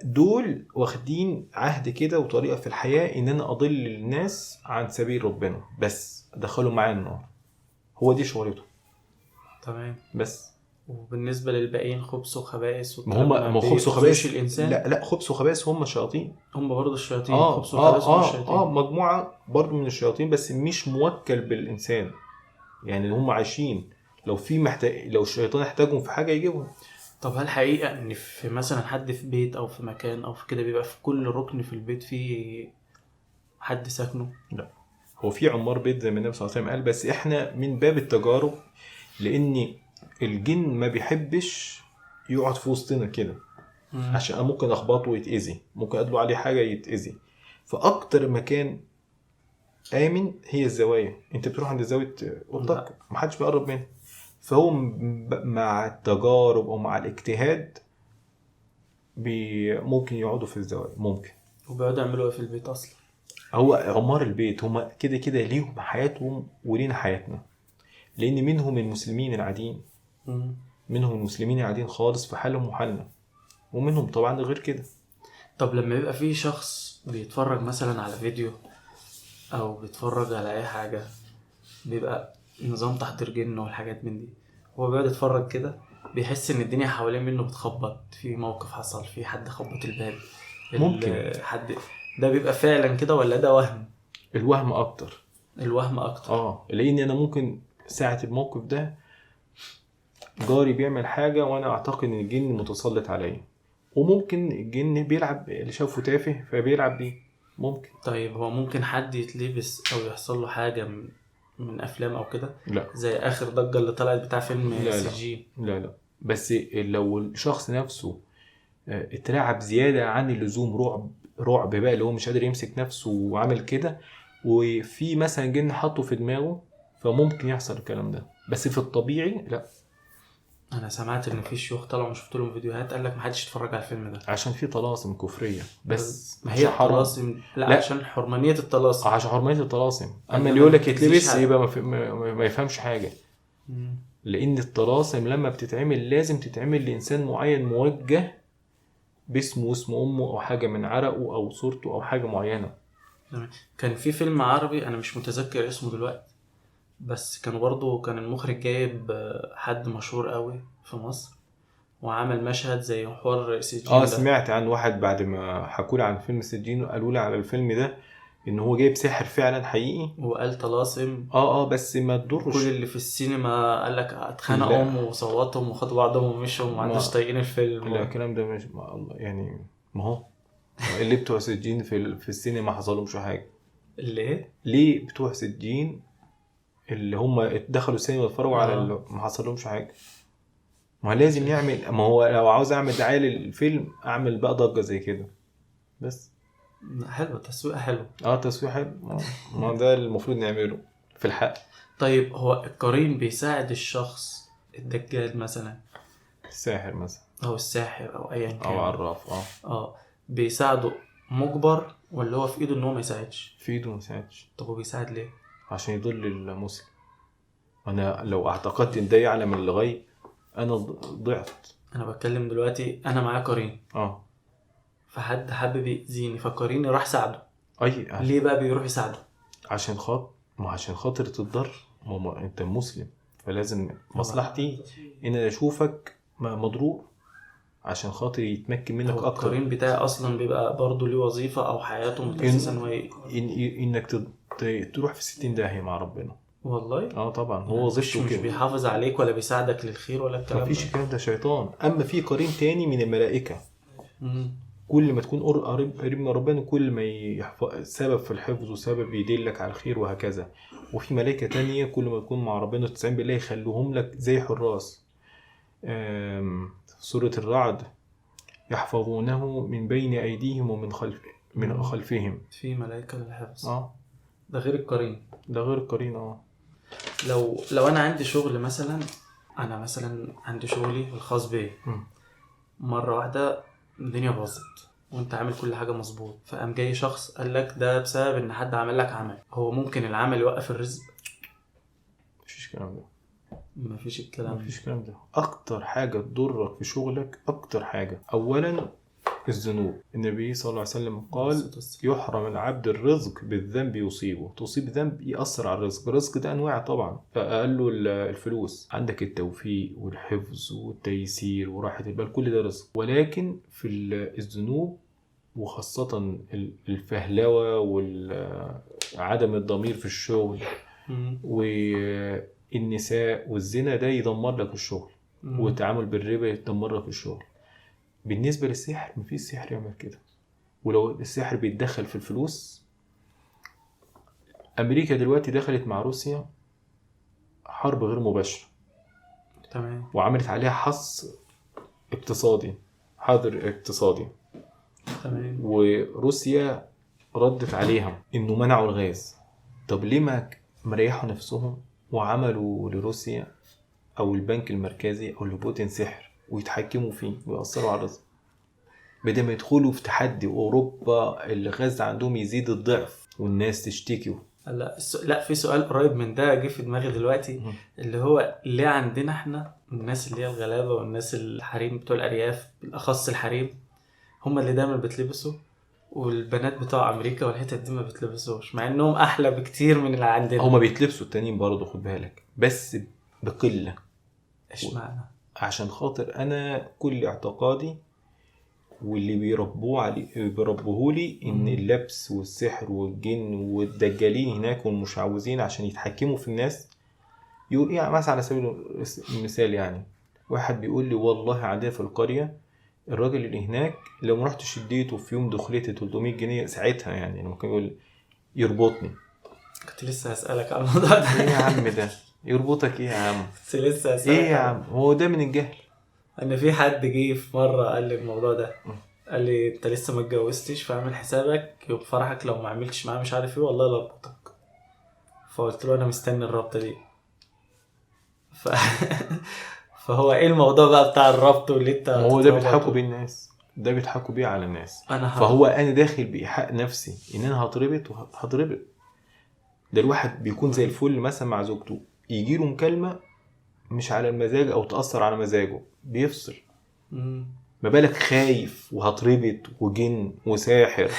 دول واخدين عهد كده وطريقه في الحياة ان انا اضل الناس عن سبيل ربنا، بس ادخلهم معايا النار، هو دي شغلته. تمام. بس وبالنسبة للباقيين خبث وخبائث، ما هم خبث وخبائث الانسان؟ لا خبث وخبائث هم شياطين، هم برضه الشياطين. خبث وخبائث هم الشياطين. مجموعة برضه من الشياطين، بس مش موكل بالانسان، يعني هم عايشين لو في محتاج، لو الشيطان احتاجهم في حاجة يجيبهم. طب هل حقيقة ان في مثلا حد في بيت او في مكان او في كده بيبقى في كل ركن في البيت في حد ساكنة؟ لا، هو في عمار بيت زي ما النبي صلى الله عليه وسلم قال، بس احنا من باب التجارب، لان الجن ما بيحبش يقعد في وسطنا كده، عشان انا ممكن اخبطه ويتاذي، ممكن ادلو عليه حاجة يتاذي. فاكتر مكان امن هي الزوايا. انت بتروح عند زاوية اوضتك محدش بيقرب منها. فهو مع التجارب او مع الاجتهاد ممكن يقعدوا في الزوايا، ممكن. وبيقعدوا يعملوا ايه في البيت اصلا؟ هو عمار البيت هما كده كده ليهم حياتهم ولينا حياتنا، لان منهم المسلمين العاديين، منهم المسلمين العاديين خالص في حالهم وحالنا، ومنهم طبعا غير كده. طب لما يبقى في شخص بيتفرج مثلا على فيديو او بيتفرج على اي حاجة، بيبقى نظام تحضير جن والحاجات من دي، هو بيقعد يتفرج كده بيحس ان الدنيا حوالين منه بتخبط، في موقف حصل، في حد خبط الباب، ممكن حد ده بيبقى فعلا كده ولا ده وهم؟ الوهم اكتر. الوهم اكتر. لان انا ممكن ساعة الموقف ده جاري بيعمل حاجة وانا اعتقد ان الجن متسلط عليا، وممكن الجن بيلعب اللي شافه تافه فبيلعب بيه، ممكن. طيب هو ممكن حد يتلبس او يحصل له حاجة من افلام او كده؟ لا، زي اخر ضجه اللي طلعت بتاع فيلم سجين. لا، بس لو الشخص نفسه اترعب زيادة عن اللزوم، رعب بقى اللي هو مش قادر يمسك نفسه وعامل كده، وفي مثلا جن حطه في دماغه، فممكن يحصل الكلام ده، بس في الطبيعي لا. انا سمعت ان في شيوخ طلعوا شفت لهم فيديوهات قال لك ما حدش يتفرج على الفيلم ده عشان في طلاسم كفريه. بس ما هي طلاسم؟ لا، عشان حرمانيه الطلاسم. عشان حرمانيه الطلاسم. اما اللي يقول لك يتلبس يبقى ما يفهمش حاجة. لان الطلاسم لما بتتعمل لازم تتعمل لانسان معين موجه باسمه واسم امه او حاجة من عرقه او صورته او حاجة معينة. كان في فيلم عربي انا مش متذكر اسمه دلوقتي، بس كان برضو كان المخرج جايب حد مشهور قوي في مصر وعمل مشهد زي حوار سجين. سمعت عن واحد بعد ما حكوا لي عن فيلم سجين وقالوا لي على الفيلم ده ان هو جايب ساحر فعلا حقيقي وقال طلاسم بس ما تضرش. كل اللي في السينما قال لك اتخانقهم وصوتهم وخدوا بعضهم ومشوا وما عندوش طايقين الفيلم. لا الكلام ده مش ما الله يعني، ما هو اللي بتوع سجين في السينما حصلهمش حاجة. اللي ايه؟ ليه بتوع سجين اللي هم دخلوا السينما واتفرجوا على اللي ما حصلهمش حاجة؟ ما لازم يعمل، ما هو لو عاوز اعمل دعاية للفيلم اعمل بقى ضجه زي كده بس. حلو، تسويق حلو. تسويق حلو. ما ده المفروض نعمله في الحق. طيب هو القرين بيساعد الشخص الدجال مثلا، الساحر مثلا، او الساحر او ايا كان، او عراف، بيساعده مجبر ولا هو في ايده ان هو ما يساعدش؟ في ايده ما يساعدش. طب هو بيساعد ليه؟ عشان يضل المسلم. انا لو اعتقدت ان ده يعلم الغيب انا ضعت. انا بتكلم دلوقتي انا معايا قرين، فحد حابب يأذيني فقريني راح ساعده. اي ليه بقى بيروح يساعده؟ عشان خاطر تتضر. ما انت مسلم فلازم مصلحتي ان انا اشوفك مضرور عشان خاطر يتمكن منك اكتر. القرين بتاعي اصلا بيبقى برضه ليه وظيفة او حياته متأسسة ان هو انك تروح في 60 داهية مع ربنا. والله طبعا هو وظيفته مش كده، بيحافظ عليك ولا بيساعدك للخير ولا الكلام ده. مفيش الكلام ده، شيطان. اما في قرين تاني من الملائكة، كل ما تكون قريب من ربنا كل ما سبب في الحفظ وسبب يدلك على الخير وهكذا. وفي ملائكة تانية كل ما تكون مع ربنا 90 بالله يخلوهم لك زي حراس. سورة الرعد، يحفظونه من بين أيديهم ومن من خلفهم. في ملائكة للحفظ. ده غير القرين. ده غير القرين. لو أنا عندي شغل مثلا، أنا مثلا عندي شغلي الخاص بي، مرة واحدة الدنيا باظت وانت عامل كل حاجة مظبوط، فقام جاي شخص قال لك ده بسبب ان حد عمل لك عمل. هو ممكن العمل يوقف الرزق؟ مفيش الكلام ده. مفيش الكلام ده. مفيش الكلام ده. اكتر حاجة تضرك في شغلك، اكتر حاجة، اولا الذنوب. النبي صلى الله عليه وسلم قال يحرم العبد الرزق بالذنب يصيبه. تصيب ذنب يأثر على الرزق. الرزق ده أنواع طبعا، فأقل الفلوس، عندك التوفيق والحفظ والتيسير وراحة البال، كل ده رزق. ولكن في الذنوب وخاصة الفهلوة وعدم الضمير في الشغل والنساء والزنا، ده يدمر لك الشغل، والتعامل بالربا يدمر لك الشغل. بالنسبة للسحر مفيش سحر يعمل كده. ولو السحر بيتدخل في الفلوس، أمريكا دلوقتي دخلت مع روسيا حرب غير مباشرة، تمام، وعملت عليها حصر اقتصادي، حظر اقتصادي، تمام. وروسيا ردت عليها إنه منعوا الغاز. طب ليه ما مريحوا نفسهم وعملوا لروسيا أو البنك المركزي أو لبوتين سحر ويتحكموا فيه ويأثروا على الرزق، بدل ما يدخلوا في تحدي أوروبا الغاز عندهم يزيد الضعف والناس تشتكي. لا في سؤال قريب من ده جه في دماغي دلوقتي، اللي هو ليه عندنا احنا الناس اللي هي الغلابة والناس الحريم بتوع الأرياف، بالأخص الحريم، هم اللي دايما بتلبسوا، والبنات بتوع أمريكا والحتت دي ما بتلبسوش، مع انهم أحلى بكتير من اللي عندنا. هما بيتلبسوا التانيين برضو، خد بالك، بس بقلة. ايش معنى؟ عشان خاطر انا كل اعتقادي واللي بيربوه علي بيربوهولي ان اللبس والسحر والجن والدجالين هناك والمشعوذين عشان يتحكموا في الناس. يقول ايه مثلا على سبيل المثال، يعني واحد بيقول لي والله عندنا في القرية الراجل اللي هناك لو ما رحتش اديته في يوم دخلتي 300 جنيه ساعتها، يعني ممكن يقول يربطني. كنت لسه هسألك على الموضوع ده. ايه يا عم ده يربطك ايه يا عم؟ كنت لسه هسألك ايه يا عم؟ هو ده من الجهل. ان في حد جه في مرة قال لي الموضوع ده، قال لي انت لسه ما اتجوزتش فاعمل حسابك يوم فرحك لو ما عملتش معاه مش عارف ايه والله لا اربطك. فقلت له انا مستني الربطه دي. فهو ايه الموضوع بقى بتاع الربط واللي انت هو ده بيضحكوا بيه الناس، ده بيضحكوا بيه على الناس. فهو انا داخل بإيحاء نفسي ان انا هتربط وهتربط. ده الواحد بيكون زي الفل مثلا مع زوجته، يجيله مكالمة مش على المزاج او تأثر على مزاجه بيفصل. ما بالك خايف وهتربط وجن وساحر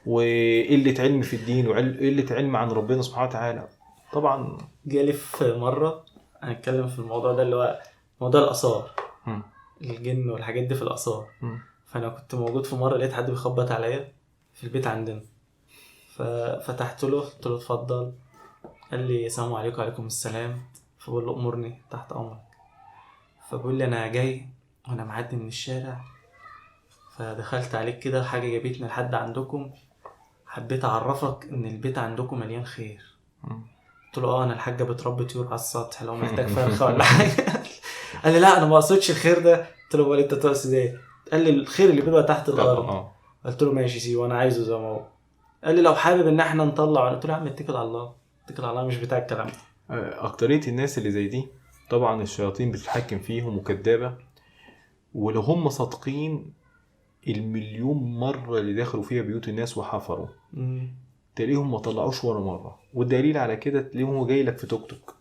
وقلة علم في الدين وقلة علم عن ربنا سبحانه وتعالى. طبعا جالي في مرة هنتكلم في الموضوع ده اللي هو موضوع الآثار، الجن والحاجات دي في الآثار. فأنا كنت موجود في مرة لقيت حد بيخبط عليا في البيت عندنا، ففتحت له، قلت له اتفضل. قال لي السلام عليكم. وعليكم السلام. فبقول له امرني، تحت امرك. فبقول لي انا جاي وانا معدي من الشارع، فدخلت عليك كده، حاجة جابتني لحد عندكم، حبيت اعرفك ان البيت عندكم مليان خير. قلت له اه انا الحاجة بتربي طيور على السطح، لو محتاج فرخة ولا حاجة. قال لي لا انا ما اقصدش الخير ده. قلت له امال انت تقصد ايه؟ قال لي الخير اللي بيبقى تحت الارض. قلت له ماشي سيبه، انا عايزه زي ما هو. قال لي لو حابب ان احنا نطلع. قلت له يا عم اتكل على الله، اتكل على الله، مش بتاع الكلام ده. اكتريه الناس اللي زي دي طبعا الشياطين بتتحكم فيهم وكدابه، ولو هم صادقين المليون مرة اللي دخلوا فيها بيوت الناس وحفروا تلاقيهم ما طلعوش ولا مرة. والدليل على كده تلاقيهم هو جاي لك في توك توك،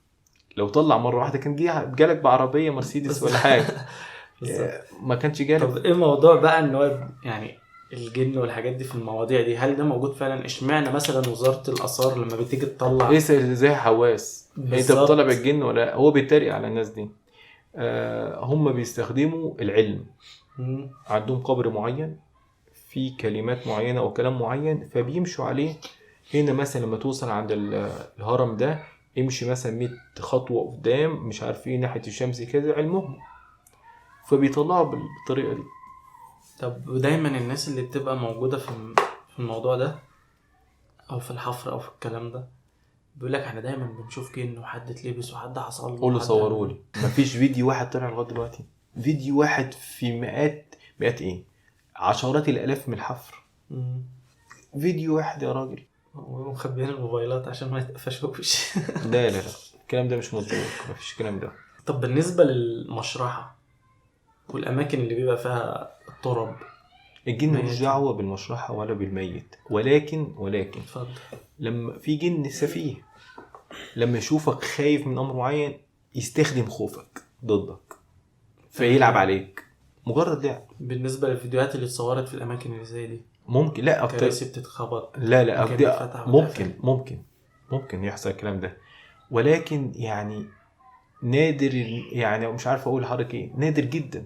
لو طلع مرة واحدة كان جالك بعربيه مرسيدس ولا حاجة، ما كانش جالك. طب ايه الموضوع بقى ان هو يعني الجن والحاجات دي في المواضيع دي، هل ده موجود فعلا؟ اشمعنى مثلا وزارة الاثار لما بتيجي تطلع ايه زي حواس، انت بتطلع الجن ولا هو بيتريق على الناس دي؟ هم بيستخدموا العلم. عندهم قبر معين في كلمات معينة او كلام معين فبيمشوا عليه. هنا مثلا لما توصل عند الهرم ده امشي مثلا 100 خطوة قدام، مش عارف ايه، ناحية الشمس كده، علمهم، فبيطلعوا بالطريقة دي. طب ودايما الناس اللي بتبقى موجودة في الموضوع ده او في الحفر او في الكلام ده بيقول لك احنا دايما بنشوف جن وحد اتلبس وحد حصل له. قول له صوروا لي. مفيش فيديو واحد طلع لغاية دلوقتي، فيديو واحد في مئات ايه، عشرات الالاف من الحفر. فيديو واحد يا راجل. ومخبيين الموبايلات عشان ما يتقفشوش. لا لا لا، الكلام ده مش مظبوط، مفيش الكلام ده. طب بالنسبة للمشرحه والاماكن اللي بيبقى فيها التراب، الجن ملوش دعوه بالمشرحه ولا بالميت، ولكن اتفضل. لما في جن سفيه لما يشوفك خايف من امر معين يستخدم خوفك ضدك فيلعب عليك، مجرد لعب. بالنسبة للفيديوهات اللي اتصورت في الاماكن اللي زي دي ممكن لا اكتر كراسي بتتخبط، لا لا ممكن ممكن يحصل الكلام ده، ولكن يعني نادر، يعني مش عارف اقول لحضرتك ايه، نادر جدا.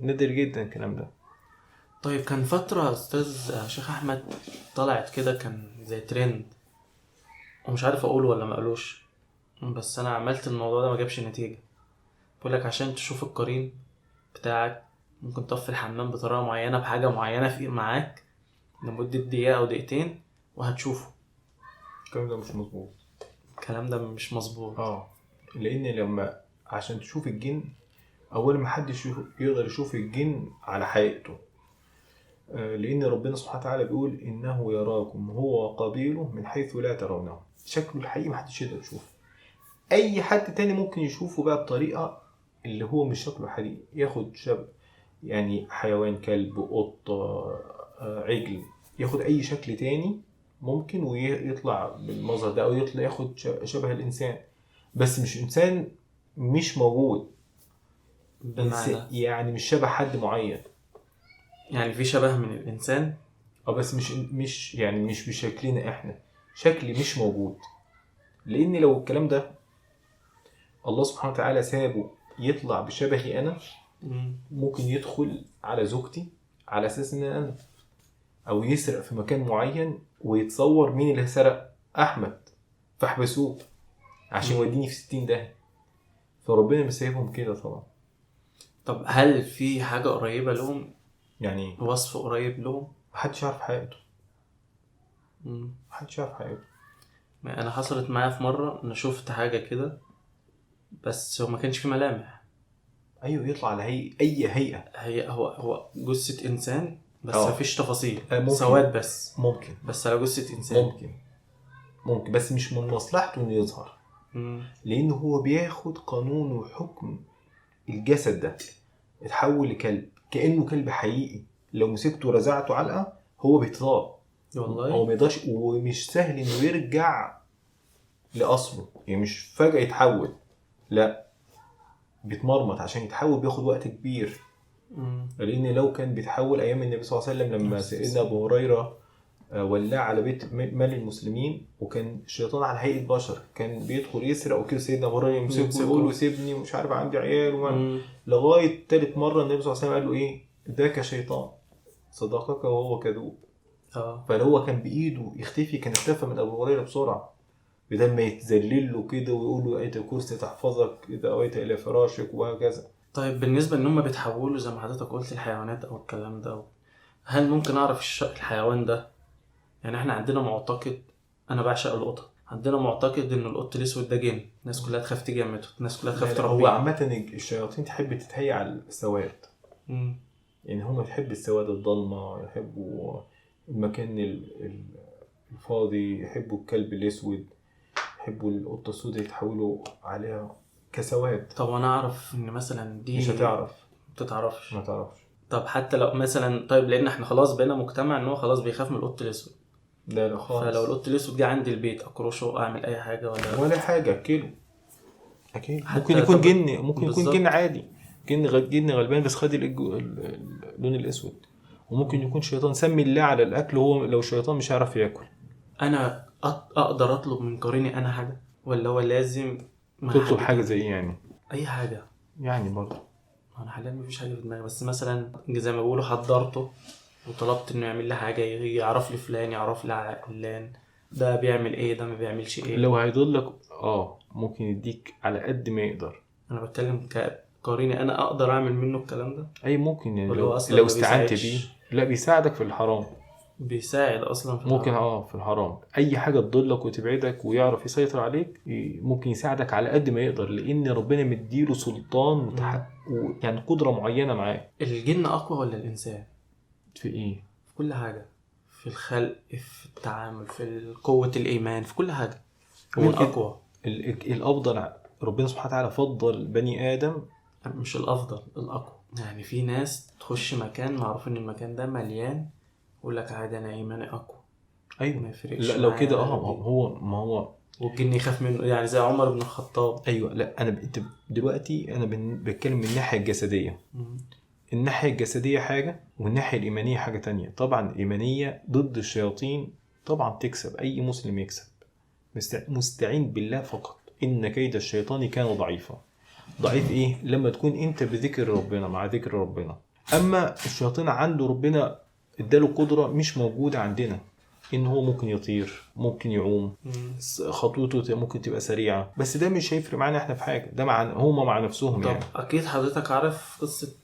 نادر جدا الكلام ده. طيب كان فترة استاذ شيخ احمد طلعت كده كان زي ترند، ومش عارف اقوله ولا ما اقولوش، بس انا عملت الموضوع ده ما جابش نتيجة. بقولك عشان تشوف القرين بتاعك ممكن تطفي الحمام بطريقة معينة بحاجة معينة في معاك لمدة دقيقة او دقيقتين وهتشوفه. الكلام ده مش مظبوط. الكلام ده مش مظبوط. لان لما عشان تشوف الجن اول ما حد يقدر يشوف الجن على حقيقته، لان ربنا سبحانه وتعالى بيقول انه يراكم هو وقبيله من حيث لا ترونه. شكله الحقيقي ما حدش يقدر يشوفه. اي حد تاني ممكن يشوفه بقى بطريقة اللي هو مش شكله حقيقي، ياخد شبه يعني حيوان، كلب، قطة، عجل، ياخد اي شكل تاني ممكن ويطلع بالمظهر ده، او يطلع ياخد شبه الانسان، بس مش انسان، مش موجود. بمعنى يعني مش شبه حد معين، يعني في شبه من الانسان بس مش يعني مش بشكلنا احنا، شكل مش موجود. لان لو الكلام ده الله سبحانه وتعالى سابه يطلع بشبهي انا، ممكن يدخل على زوجتي على اساس ان انا، او يسرق في مكان معين ويتصور مين اللي سرق، احمد، فاحبسوه عشان يوديني في 60 ده. فربنا مش سايبهم كده طبعا. طب هل في حاجة قريبه لهم؟ يعني وصف قريب لهم؟ محدش يعرف حقيقته. محدش يعرف حقيقته. انا حصلت معايا في مرة انا شفت حاجة كده، بس هو ما كانش في ملامح. ايوه، يطلع على اي هيئة، هي هو جثة انسان بس مفيش تفاصيل، سواد بس. ممكن بس على جثة انسان. ممكن بس مش من مصلحته انه يظهر. لان هو بياخد قانون وحكم الجسد ده، اتحول لكلب كانه كلب حقيقي، لو مسكته ورزعته علقه هو بيتطاب والله، هو ما يقدرش، ومش سهل انه يرجع لاصله، يعني مش فجاة يتحول، لا بيتمرمط عشان يتحول، بياخد وقت كبير. لان لو كان بيتحول ايام النبي صلى الله عليه وسلم لما سيدنا ابو هريرة ولع على بيت مال المسلمين، وكان الشيطان على هيئة بشر، كان بيدخل يسرق وكده، سيدنا ابو هريرة يمسكه ويقول له سيبني ومش عارف عندي عيال لغاية ثالث مرة النبي صلى الله عليه وسلم قال له ايه؟ ذاك شيطان صدقك وهو كذوب. فلو هو كان بايده يختفي كان اختفى من ابو هريرة بسرعة، بدل ما يتذلل له كده ويقول له ايه الكرسي تحفظك اذا اويت الى فراشك وهكذا. طيب بالنسبة ان هم بيتحولوا زي ما حضرتك قلت الحيوانات او الكلام ده، هل ممكن اعرف الحيوان ده؟ يعني احنا عندنا معتقد، انا بعشق القطط، عندنا معتقد ان القط الاسود ده جن، الناس كلها تخاف تجمده، الناس كلها تخاف تربيه. هو عامة الشياطين تحب تتهيأ على السواد، يعني هم تحب السواد الضلمة، يحبوا المكان الفاضي، يحبوا الكلب الاسود، يحبوا القطة السوداء، يتحولوا عليها كسواد. طب انا اعرف ان مثلا دي مش هتعرف، ما تعرفش، ما تعرفش. طب حتى لو مثلا، طيب لان احنا خلاص بقينا مجتمع ان هو خلاص بيخاف من القط الاسود. لا لا خالص. فلو القط الاسود جه عندي البيت اكرشه، اعمل اي حاجة ولا حاجة، اكله اكيد. ممكن يكون جن، ممكن يكون جن عادي، جن غلبان بس خد اللون الاسود، وممكن يكون شيطان. سمي الله على الاكل، هو لو شيطان مش هيعرف ياكل. انا اقدر اطلب من قريني انا حاجة، ولا هو لازم تطلب حاجة زي ايه يعني؟ اي حاجة يعني برضه انا حاليا مفيش حاجة في دماغي، بس مثلا زي ما بيقولوا حضرته وطلبت انه يعمل لي حاجة، يعرف لي فلان، يعرف لي علان، ده بيعمل ايه، ده ما بيعملش ايه. لو هيضلك ممكن يديك على قد ما يقدر. انا بتكلم كقريني، انا اقدر اعمل منه الكلام ده؟ اي ممكن يعني، لو استعنت بيه. لا بيساعدك في الحرام، بيساعد اصلا في ممكن في الحرام، اي حاجة تضلك وتبعدك ويعرف يسيطر عليك، ممكن يساعدك على قد ما يقدر، لان ربنا مديله سلطان يعني قدره معينة معاه. الجن اقوى ولا الانسان في ايه؟ في كل حاجة، في الخلق، في التعامل، في قوة الايمان، في كل حاجة. مين اقوى؟ الافضل ربنا سبحانه وتعالى فضل بني ادم، مش الافضل، الاقوى. يعني في ناس تخش مكان معروف ان المكان ده مليان، يقول لك عادي انا ايماني اقوى. ايوه ما يفرقش. لا لو كده هو ما هو والجن يخاف منه، يعني زي عمر بن الخطاب. ايوه لا انا انت دلوقتي انا بتكلم من الناحية الجسدية. الناحية الجسدية حاجة والناحية الايمانية حاجة تانية. طبعا الايمانية ضد الشياطين طبعا تكسب، اي مسلم يكسب، مستعين بالله فقط. ان كيد الشيطان كان ضعيفا. ضعيف ايه؟ لما تكون انت بذكر ربنا، مع ذكر ربنا. اما الشياطين عنده ربنا اداله قدرة مش موجودة عندنا، ان هو ممكن يطير، ممكن يعوم، خطوته ممكن تبقى سريعة، بس ده مش هيفرق معانا احنا في حاجة، ده مع هما مع نفسهم. طب يعني اكيد حضرتك عارف قصة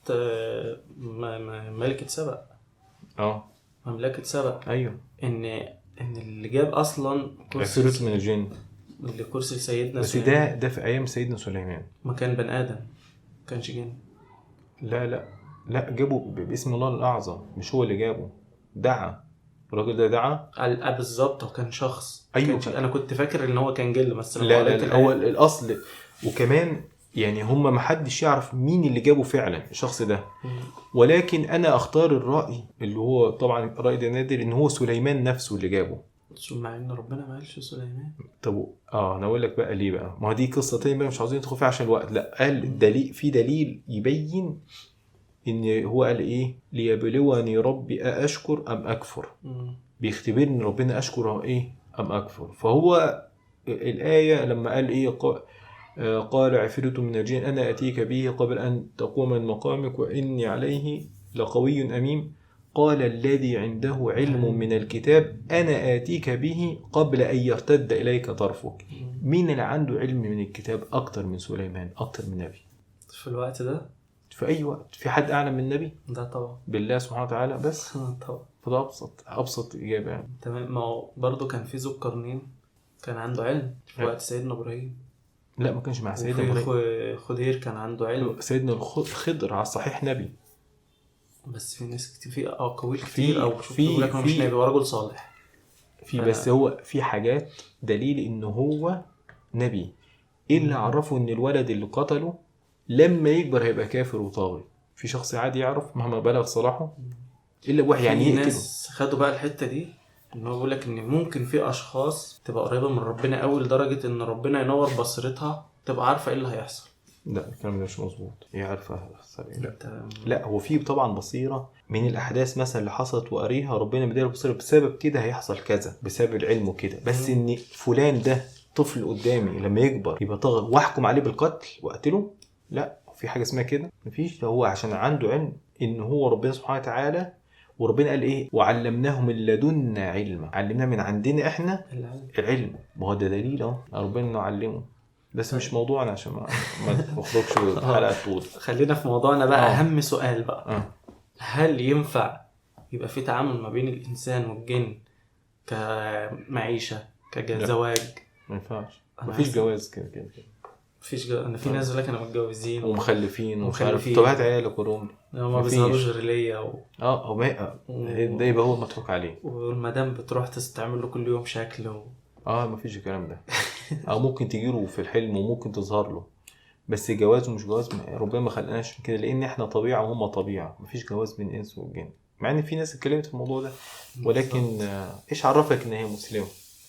ملكة سبأ. مملكة سبأ. ايوه، ان اللي جاب اصلا كرسي من الجن، اللي كرسي سيدنا بس سليمان. ده في ايام سيدنا سليمان، ما كان بني ادم، ما كانش جن. لا لا لا، جابوا باسم الله الأعظم، مش هو اللي جابه، دعا الراجل ده، دعا بالظبط، هو كان شخص. أيوة كان أنا كنت فاكر إن هو كان جن، بس لا لا, لا هو الأصل. وكمان يعني هم محدش يعرف مين اللي جابه فعلا الشخص ده، ولكن أنا أختار الرأي اللي هو طبعا الرأي ده نادر، إن هو سليمان نفسه اللي جابه، مع إن ربنا ما قالش سليمان. طب أنا أقول لك بقى ليه بقى، ما دي قصة تانية بقى مش عاوزين ندخل فيها عشان الوقت. لا قال دليل، في دليل يبين ان هو قال ايه؟ ليبلوني ربي أأشكر ام اكفر. بيختبرني ربنا اشكر ايه ام اكفر. فهو الآية لما قال ايه، قال عفريت من الجن انا اتيك به قبل ان تقوم من مقامك واني عليه لقوي امين، قال الذي عنده علم من الكتاب انا اتيك به قبل ان يرتد اليك طرفك. مين اللي عنده علم من الكتاب اكتر من سليمان، اكتر من نبي في الوقت ده؟ في أي وقت في حد أعلم من النبي؟ ده طبعا بالله سبحانه وتعالى بس. طبعا فده أبسط إجابة يعني. تمام. ما هو برضه كان في ذو القرنين كان عنده علم في وقت سيدنا إبراهيم. لا ما كانش مع سيدنا إبراهيم. خضير كان عنده علم. سيدنا الخضر على الصحيح نبي، بس في ناس كتير، في أقاويل كتير أو في لك مش نبي، هو رجل صالح في بس هو في حاجات دليل إنه هو نبي. إيه اللي عرفه إن الولد اللي قتله لما يكبر هيبقى كافر وطاغي؟ في شخص عادي يعرف مهما بلغ صلاحه الا واحد يعني يقتله؟ الناس خدوا بقى الحتة دي ان هو بيقول لك ان ممكن في اشخاص تبقى قريبه من ربنا قوي لدرجة ان ربنا ينور بصيرتها، تبقى عارفه ايه اللي هيحصل. لا الكلام ده مش مظبوط. ايه عارفه؟ لا. لا هو في طبعا بصيرة من الاحداث مثلا اللي حصلت وقريها ربنا مديله بصيرة بسبب كده هيحصل كذا بسبب العلم وكده، بس ان فلان ده طفل قدامي لما يكبر يبقى طاغي واحكم عليه بالقتل واقتله، لا في حاجة اسمها كده مفيش. ده هو عشان عنده علم ان هو ربنا سبحانه وتعالى وربنا قال ايه؟ وعلمناه من لدنا علما، علمناه من عندنا احنا العلم. ما هو ده دليل اهو، ربنا انه علمه. بس مش موضوعنا عشان ما نخرجش الحلقة طول. خلينا في موضوعنا بقى. اهم سؤال بقى، هل ينفع يبقى في تعامل ما بين الانسان والجن كمعيشه كزواج؟ ما ينفعش، مفيش جواز كده كده مفيش جواز. انا في ناس يقول لك انا متجوزين ومخلفين ومخلفين، طب هات عيالك ورهم ما بيظهروش غير ليا ده يبقى هو مضحوك عليه، والمدام بتروح تستعمل له كل يوم شكل مفيش الكلام ده. او ممكن تجيله في الحلم وممكن تظهر له، بس جواز ومش جواز ربنا ما خلقناش كده، لان احنا طبيعة وهم طبيعة، مفيش جواز بين الانس والجن. مع ان في ناس اتكلمت في الموضوع ده، ولكن ايش عرفك ان هي مسلمة؟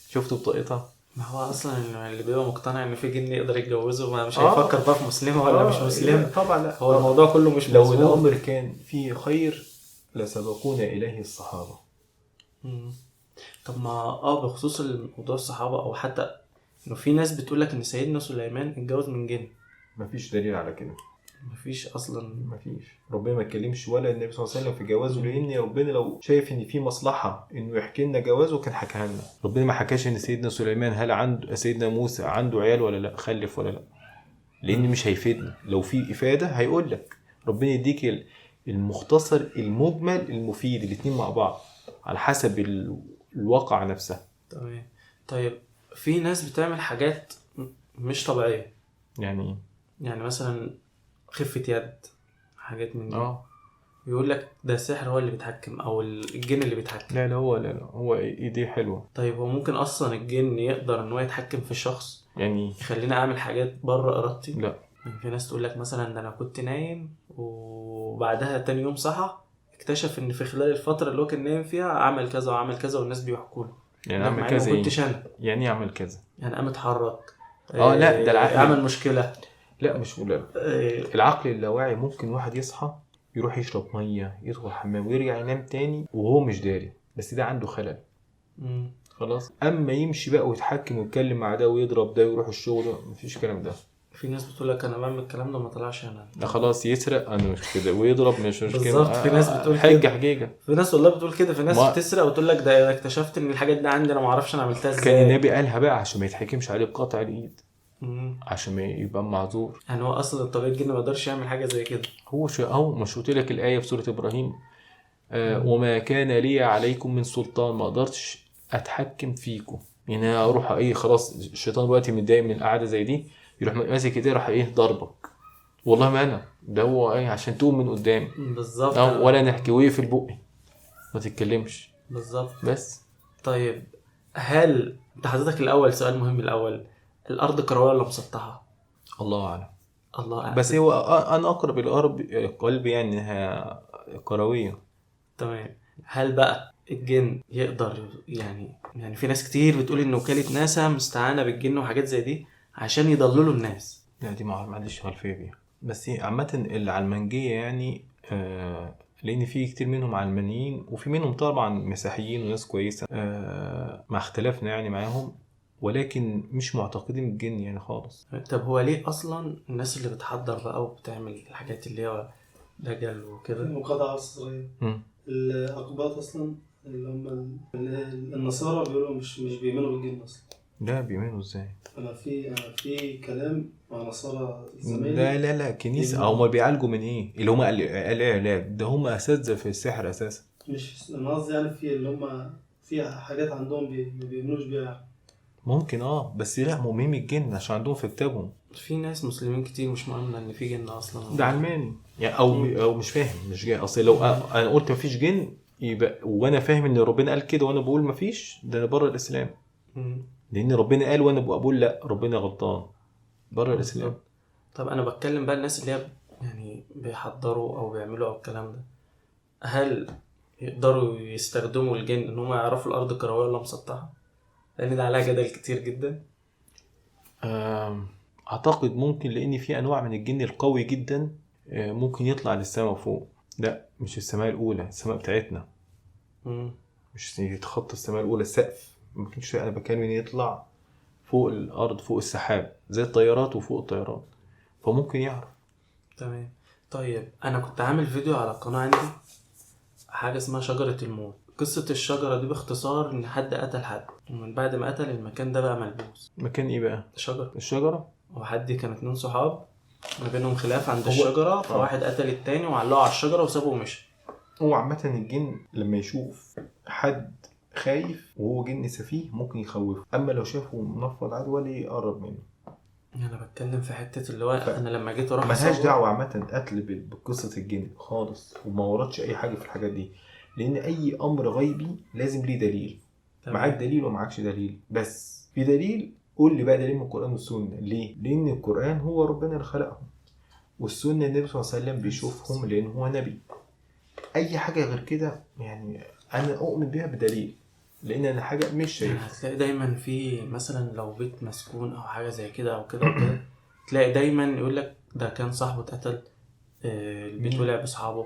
شفتوا بطاقتها؟ ما هو اصلا اللي بيبقى مقتنع ان في جن يقدر يتجوزه ما مش هيفكر بقى في مسلمة ولا مش مسلمة. طبعا لا، هو الموضوع كله مش لو الامر كان فيه خير لسبقونا اليه الصحابة. طب ما بخصوص الموضوع الصحابة، او حتى انه في ناس بتقول لك ان سيدنا سليمان اتجوز من جن. مفيش دليل على كده، مفيش اصلا، مفيش. ربنا ما اتكلمش ولا النبي صلى الله عليه وسلم في جوازه، لان ربنا لو شايف ان في مصلحة انه يحكي لنا جوازه كان حكاها لنا. ربنا ما حكاش ان سيدنا سليمان هل عنده سيدنا موسى عنده عيال ولا لا، خلف ولا لا، لان مش هيفيدنا. لو في افاده هيقول لك. ربنا يديك المختصر المجمل المفيد، الاثنين مع بعض على حسب الواقع نفسها. تمام. طيب في ناس بتعمل حاجات مش طبيعية، يعني مثلا خفة يد، حاجات من دي. يقول لك ده السحر هو اللي بيتحكم او الجن اللي بيتحكم. لا هو لا هو ايديه حلوة. طيب هو ممكن اصلا الجن يقدر ان هو يتحكم في الشخص، يعني يخليني اعمل حاجات بره ارادتي؟ لا. يعني في ناس تقول لك مثلا ده انا كنت نايم وبعدها تاني يوم صحى اكتشف ان في خلال الفترة اللي هو كان نايم فيها عمل كذا وعمل كذا، والناس بيحكوا له. يعني عمل كذا، ما كنتش انا، يعني عمل كذا، يعني قام اتحرك. لا ده العقل عمل مشكلة. لا مش ولا العقل اللاواعي. ممكن واحد يصحى يروح يشرب مية، يدخل الحمام ويرجع ينام تاني وهو مش داري، بس ده عنده خلل. خلاص. اما يمشي بقى ويتحكم ويتكلم مع ده ويضرب ده ويروح الشغل، مفيش الكلام ده. في ناس بتقول لك انا بعمل الكلام ده ما طلعش انا. لا خلاص، يسرق انا مش كده، ويضرب مش كده. بالظبط. في ناس بتقول حاجة حقيقة، في ناس والله بتقول كده. في ناس بتسرق وتقول لك ده اكتشفت ان الحاجات دي عندي انا ما اعرفش انا عملتها ازاي. كان النبي قالها بقى عشان ما يتحكمش عليه بقطع الايد، عشان ما يبقى معذور. يعني هو اصلا الطبيعي الجن ما يقدرش يعمل حاجة زي كده. هو اهو مش قلت لك الايه في سورة ابراهيم، وما كان لي عليكم من سلطان، ما اقدرش اتحكم فيكم. يعني انا اروح ايه، خلاص الشيطان دلوقتي متضايق من القعدة زي دي، يروح ماسك ايديه راح ايه ضربك، والله ما انا ده، هو ايه عشان تقوم من قدامي. بالظبط. ولا نحكي ويقفل بقي ما تتكلمش. بالظبط. بس طيب هل انت حضرتك الاول، سؤال مهم الاول، الارض كروية ولا مسطحة؟ الله اعلم. الله اعلم. بس هو انا اقرب الارض قلبي يعني انها كروية. تمام. هل بقى الجن يقدر يعني في ناس كتير بتقول ان وكالة ناسا مستعانه بالجن وحاجات زي دي عشان يضللوا الناس؟ لا دي ما عنديش خلفية بيها، بس عامة العلمانجيه يعني لان في كتير منهم علمانيين وفي منهم طبعا مسيحيين وناس كويسة، مع اختلافنا يعني معاهم، ولكن مش معتقدين بالجن يعني خالص. طب هو ليه اصلا الناس اللي بتحضر بقى وبتعمل الحاجات اللي هي دجل وكده؟ مقاطعه صغيرة. الاقباط اصلا اللي هم النصارى بيقولوا مش بيؤمنوا بالجن اصلا. لا بيؤمنوا ازاي؟ انا في كلام مع نصارى زمايلي. لا لا لا كنيسة، هم بيعالجوا من ايه؟ اللي هم العلاج ده هم اساتذة في السحر اساسا. مش انا قصدي يعني في اللي هم في حاجات عندهم ما بيؤمنوش بيها ممكن بس لا مؤمنين الجن عشان عندهم في كتابهم. في ناس مسلمين كتير مش مؤمنة ان في جن اصلا. ده علماني يعني او مش فاهم، مش جاي. اصل لو انا قلت مفيش جن يبقى وانا فاهم ان ربنا قال كده وانا بقول مفيش، ده انا بره الاسلام. لان ربنا قال وانا بقول لا ربنا غلطان، بره الاسلام. طب انا بتكلم بقى الناس اللي هي يعني بيحضروا او بيعملوا او الكلام ده، هل يقدروا يستخدموا الجن ان هم يعرفوا الارض كروية ولا مسطحة؟ لان ده عليها جدل كتير جدا. اعتقد ممكن، لان في انواع من الجن القوي جدا ممكن يطلع للسماء فوق. لا مش السماء الاولى، السماء بتاعتنا. مش يتخطى السماء الاولى، السقف ممكنش. انا بتكلم ان يطلع فوق الارض، فوق السحاب زي الطيارات وفوق الطيارات، فممكن يعرف. تمام. طيب انا كنت عامل فيديو على القناة عندي حاجة اسمها شجرة الموت. قصة الشجرة دي باختصار ان حد قتل حد، ومن بعد ما قتل المكان ده بقى ملبوس. مكان ايه بقى؟ شجرة. الشجرة؟ وحد كان 2 صحاب ما بينهم خلاف عند الشجرة، فواحد قتل التاني وعلقه على الشجرة وسابه ومشي. هو عامة الجن لما يشوف حد خايف وهو جن سفيه ممكن يخوفه، اما لو شافه منفض عادي ولا يقرب منه. انا بتكلم في حتة اللي هو انا لما جيت اروح ملهاش دعوه عامة قتل بقصة الجن خالص، وما وردش اي حاجة في الحاجات دي، لان اي امر غيبي لازم ليه دليل. معاك دليل ومعاكش دليل، بس في دليل قول لي بقى دليل من القران والسنة. ليه؟ لان القران هو ربنا اللي خلقهم، والسنة النبي صلى الله عليه وسلم بيشوفهم لان هو نبي. اي حاجة غير كده يعني انا اؤمن بيها بدليل، لان انا حاجة مش شايفها. هتلاقي دايما في مثلا لو بيت مسكون او حاجة زي كده او كده وكده، تلاقي دايما يقول لك ده كان صاحبه اتقتل، البيت ولع باصحابه،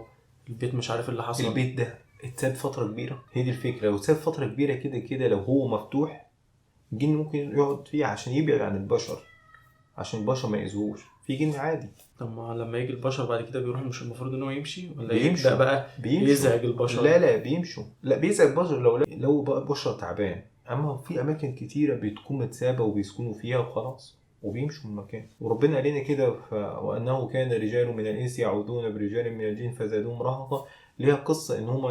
البيت مش عارف اللي حصل، البيت ده اتساب فترة كبيرة. هي دي الفكرة، لو اتساب فترة كبيرة كده كده لو هو مفتوح الجن ممكن يقعد فيه عشان يبعد عن البشر، عشان البشر ما يأذوش. في جن عادي. طب ما لما يجي البشر بعد كده بيروح، مش المفروض ان هو يمشي ولا يبدأ بقى يزعج البشر؟ لا بيمشوا، لا بيزعج البشر لو بقى بشر تعبان. اما في اماكن كتيرة بتكون متسابه وبيسكنوا فيها وخلاص وبيمشوا من المكان. وربنا قال لنا كده وانه كان رجال من الانس يعوذون برجال من الجن فزادوهم رهقا. ليها قصة ان هم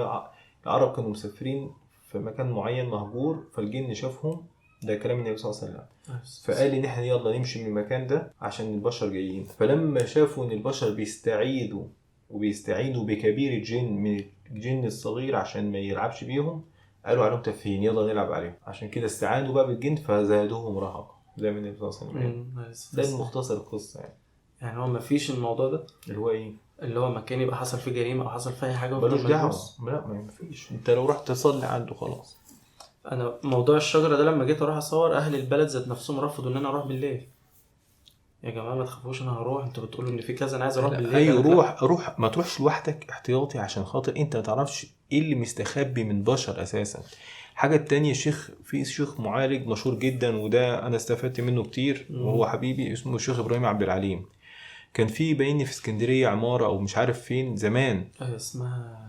العرب كانوا مسافرين في مكان معين مهجور، فالجن شافهم، ده كلام النبي صلى الله عليه وسلم، فقال ان احنا يلا نمشي من المكان ده عشان البشر جايين. فلما شافوا ان البشر بيستعيدوا وبيستعينوا بكبير الجن من الجن الصغير عشان ما يلعبش بيهم، قالوا عليهم تافهين يلا نلعب عليهم. عشان كده استعانوا بقى بالجن فزادوهم رهقا، زي ما النبي صلى الله عليه وسلم. ده المختصر القصة يعني. يعني هو ما فيش الموضوع ده اللي هو ايه، اللي هو مكان يبقى حصل فيه جريمة او حصل فيه حاجة ملوش دعوه. لا ما فيش، انت لو رحت تصلي عنده خلاص. انا موضوع الشجرة ده لما جيت اروح اصور، اهل البلد ذات نفسهم رفضوا ان انا اروح بالليل. يا جماعة ما تخافوش انا هروح، انتوا بتقولوا ان في كذا، انا عايز اروح بالليل. ايوه روح، ما تروحش لوحدك احتياطي عشان خاطر انت ما تعرفش ايه اللي مستخبي من بشر اساسا. الحاجة التانية، في شيخ معالج مشهور جدا وده انا استفدت منه كتير وهو حبيبي، اسمه الشيخ ابراهيم عبد العليم. كان في باين في اسكندرية عمارة او مش عارف فين زمان اسمها،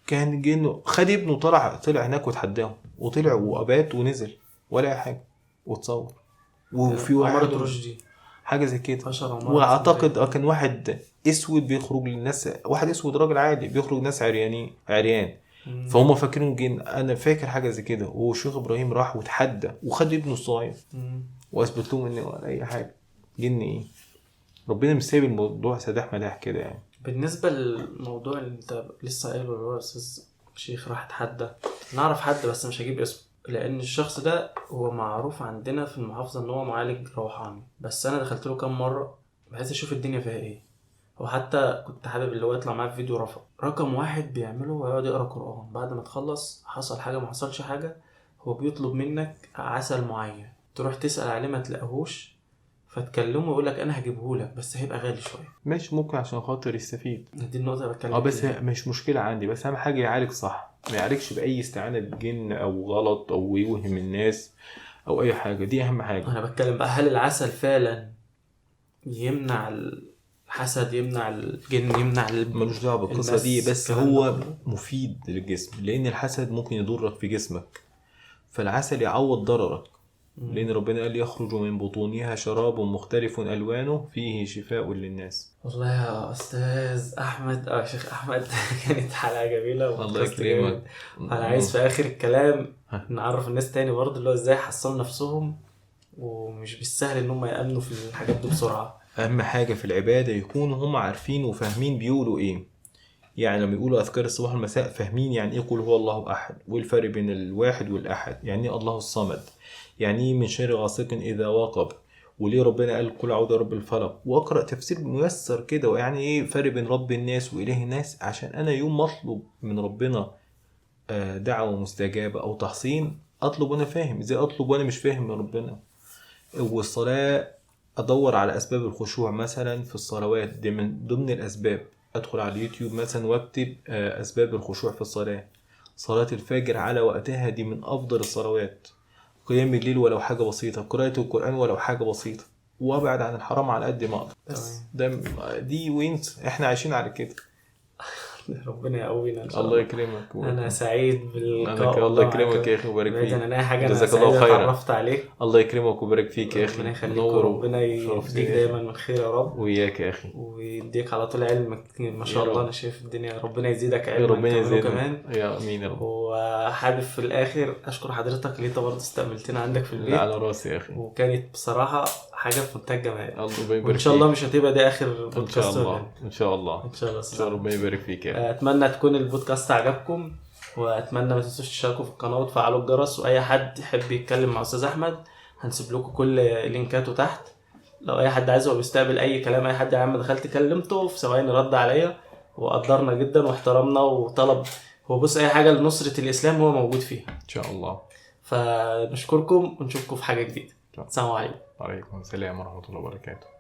كان جنة خد ابنه طلع هناك وتحداه، وطلع وابات ونزل ولا حاجة وتصور. وفي واحد عمارة رشدي حاجة زي كده، واعتقد كان واحد اسود بيخرج للناس، واحد اسود راجل عادي بيخرج ناس عريان، فهم فاكرين جن. انا فاكر حاجة زي كده. والشيخ ابراهيم راح وتحدى وخد ابنه الصغير واثبت لهم ان ولا اي حاجة جن ايه، ربنا مش سايب الموضوع سداح مداح كده يعني. بالنسبة للموضوع اللي انت لسه قايله اللي هو استاذ شيخ راح اتحدى، نعرف حد بس مش هجيب اسمه، لان الشخص ده هو معروف عندنا في المحافظة ان هو معالج روحاني، بس انا دخلت له كام مرة بحيث اشوف الدنيا فيها ايه، وحتى كنت حابب اللي هو يطلع معاه في فيديو. رفض. رقم واحد بيعمله هو يقعد يقرا قران، بعد ما تخلص حصل حاجة ما حصلش حاجة، هو بيطلب منك عسل معين تروح تسال عليه ما تلاقيهوش، فتكلمه يقول لك انا هجيبه لك بس هيبقى غالي شوية. ماشي، ممكن عشان خاطر يستفيد. دي النقطة اللي بتكلم بس مش مشكلة عندي، بس اهم حاجة يعالج صح، ما يعالجش باي استعانه بجن او غلط او يوهم الناس او اي حاجة، دي اهم حاجة. انا بتكلم بقى هل العسل فعلا يمنع الحسد، يمنع الجن، يمنع ملوش دعوه بالقصة دي، بس هو مفيد للجسم، لان الحسد ممكن يضرك في جسمك، فالعسل يعوض ضررك. لأن ربنا قال يخرج من بطونها شراب مختلف ألوانه فيه شفاء للناس. والله يا أستاذ أحمد أو شيخ أحمد كانت حلقة جميلة، الله يكرمك. أنا عايز في آخر الكلام نعرف الناس تاني برضه اللي هو إزاي حصلوا نفسهم، ومش بالسهل إن هم يأمنوا في الحاجات دي بسرعة. أهم حاجة في العبادة يكونوا هم عارفين وفاهمين بيقولوا إيه. يعني لما يقولوا أذكار الصباح والمساء فاهمين يعني إيه قل هو الله أحد، والفرق بين الواحد والأحد، يعني إيه الله الصمد، يعني إيه من شر غاسق إذا وقب، وليه ربنا قال قل أعوذ برب الفلق، وأقرأ تفسير ميسر كده، ويعني إيه فرق بين رب الناس وإله الناس، عشان أنا يوم ما أطلب من ربنا دعوة مستجابة أو تحصين أطلب وأنا فاهم، إزاي أطلب وأنا مش فاهم من ربنا. والصلاة أدور على أسباب الخشوع مثلا في الصلوات، دي من ضمن الأسباب. أدخل على اليوتيوب مثلا وأكتب أسباب الخشوع في الصلاة. صلاة الفجر على وقتها دي من أفضل الصلوات، قيام الليل ولو حاجة بسيطة، قراءة القرآن ولو حاجة بسيطة، وأبعد عن الحرام على قد ما أقدر. بس ده دي وينس احنا عايشين على كده. ربنا يقوينا ان شاء الله الله. يكرمك. انا سعيد باللقاء الله يكرمك يا اخي ويبارك فيك. بعيدا عن اي حاجة، انا جزاك سعيد الله خيرا. اتعرفت عليك. الله يكرمك ويبارك فيك يا اخي. ربنا يخليك نور وربنا يديك دايما من خير يا رب، وياك يا اخي، ويديك على طول علمك ما شاء الله. انا شايف الدنيا، ربنا يزيدك علما ربنا يزيدك كمان يا امين يا رب. وحابب في الاخر اشكر حضرتك اللي انت برضه استقبلتنا عندك في البيت. على راسي يا اخي، وكانت بصراحة حاجة في منتهى الجمال. الله يبارك وان شاء الله مش هتبقى دي اخر بودكاست. ان شاء الله ان شاء الله ان شاء الله ان شاء الله ربنا يبارك فيك يا اخي. اتمنى تكون البودكاست عجبكم، واتمنى ما تنسوش تشتركوا في القناة وتفعلوا الجرس، واي حد يحب يتكلم مع استاذ احمد هنسيب لكم كل لينكاته تحت. لو اي حد عايز، هو بيستقبل اي كلام، اي حد يا عم دخلت كلمته في ثواني رد عليا وقدرنا جدا واحترمنا وطلب. هو بص، اي حاجة لنصره الاسلام هو موجود فيها ان شاء الله. فنشكركم ونشوفكم في حاجة جديدة. السلام عليكم. وعليكم السلام ورحمة الله وبركاته.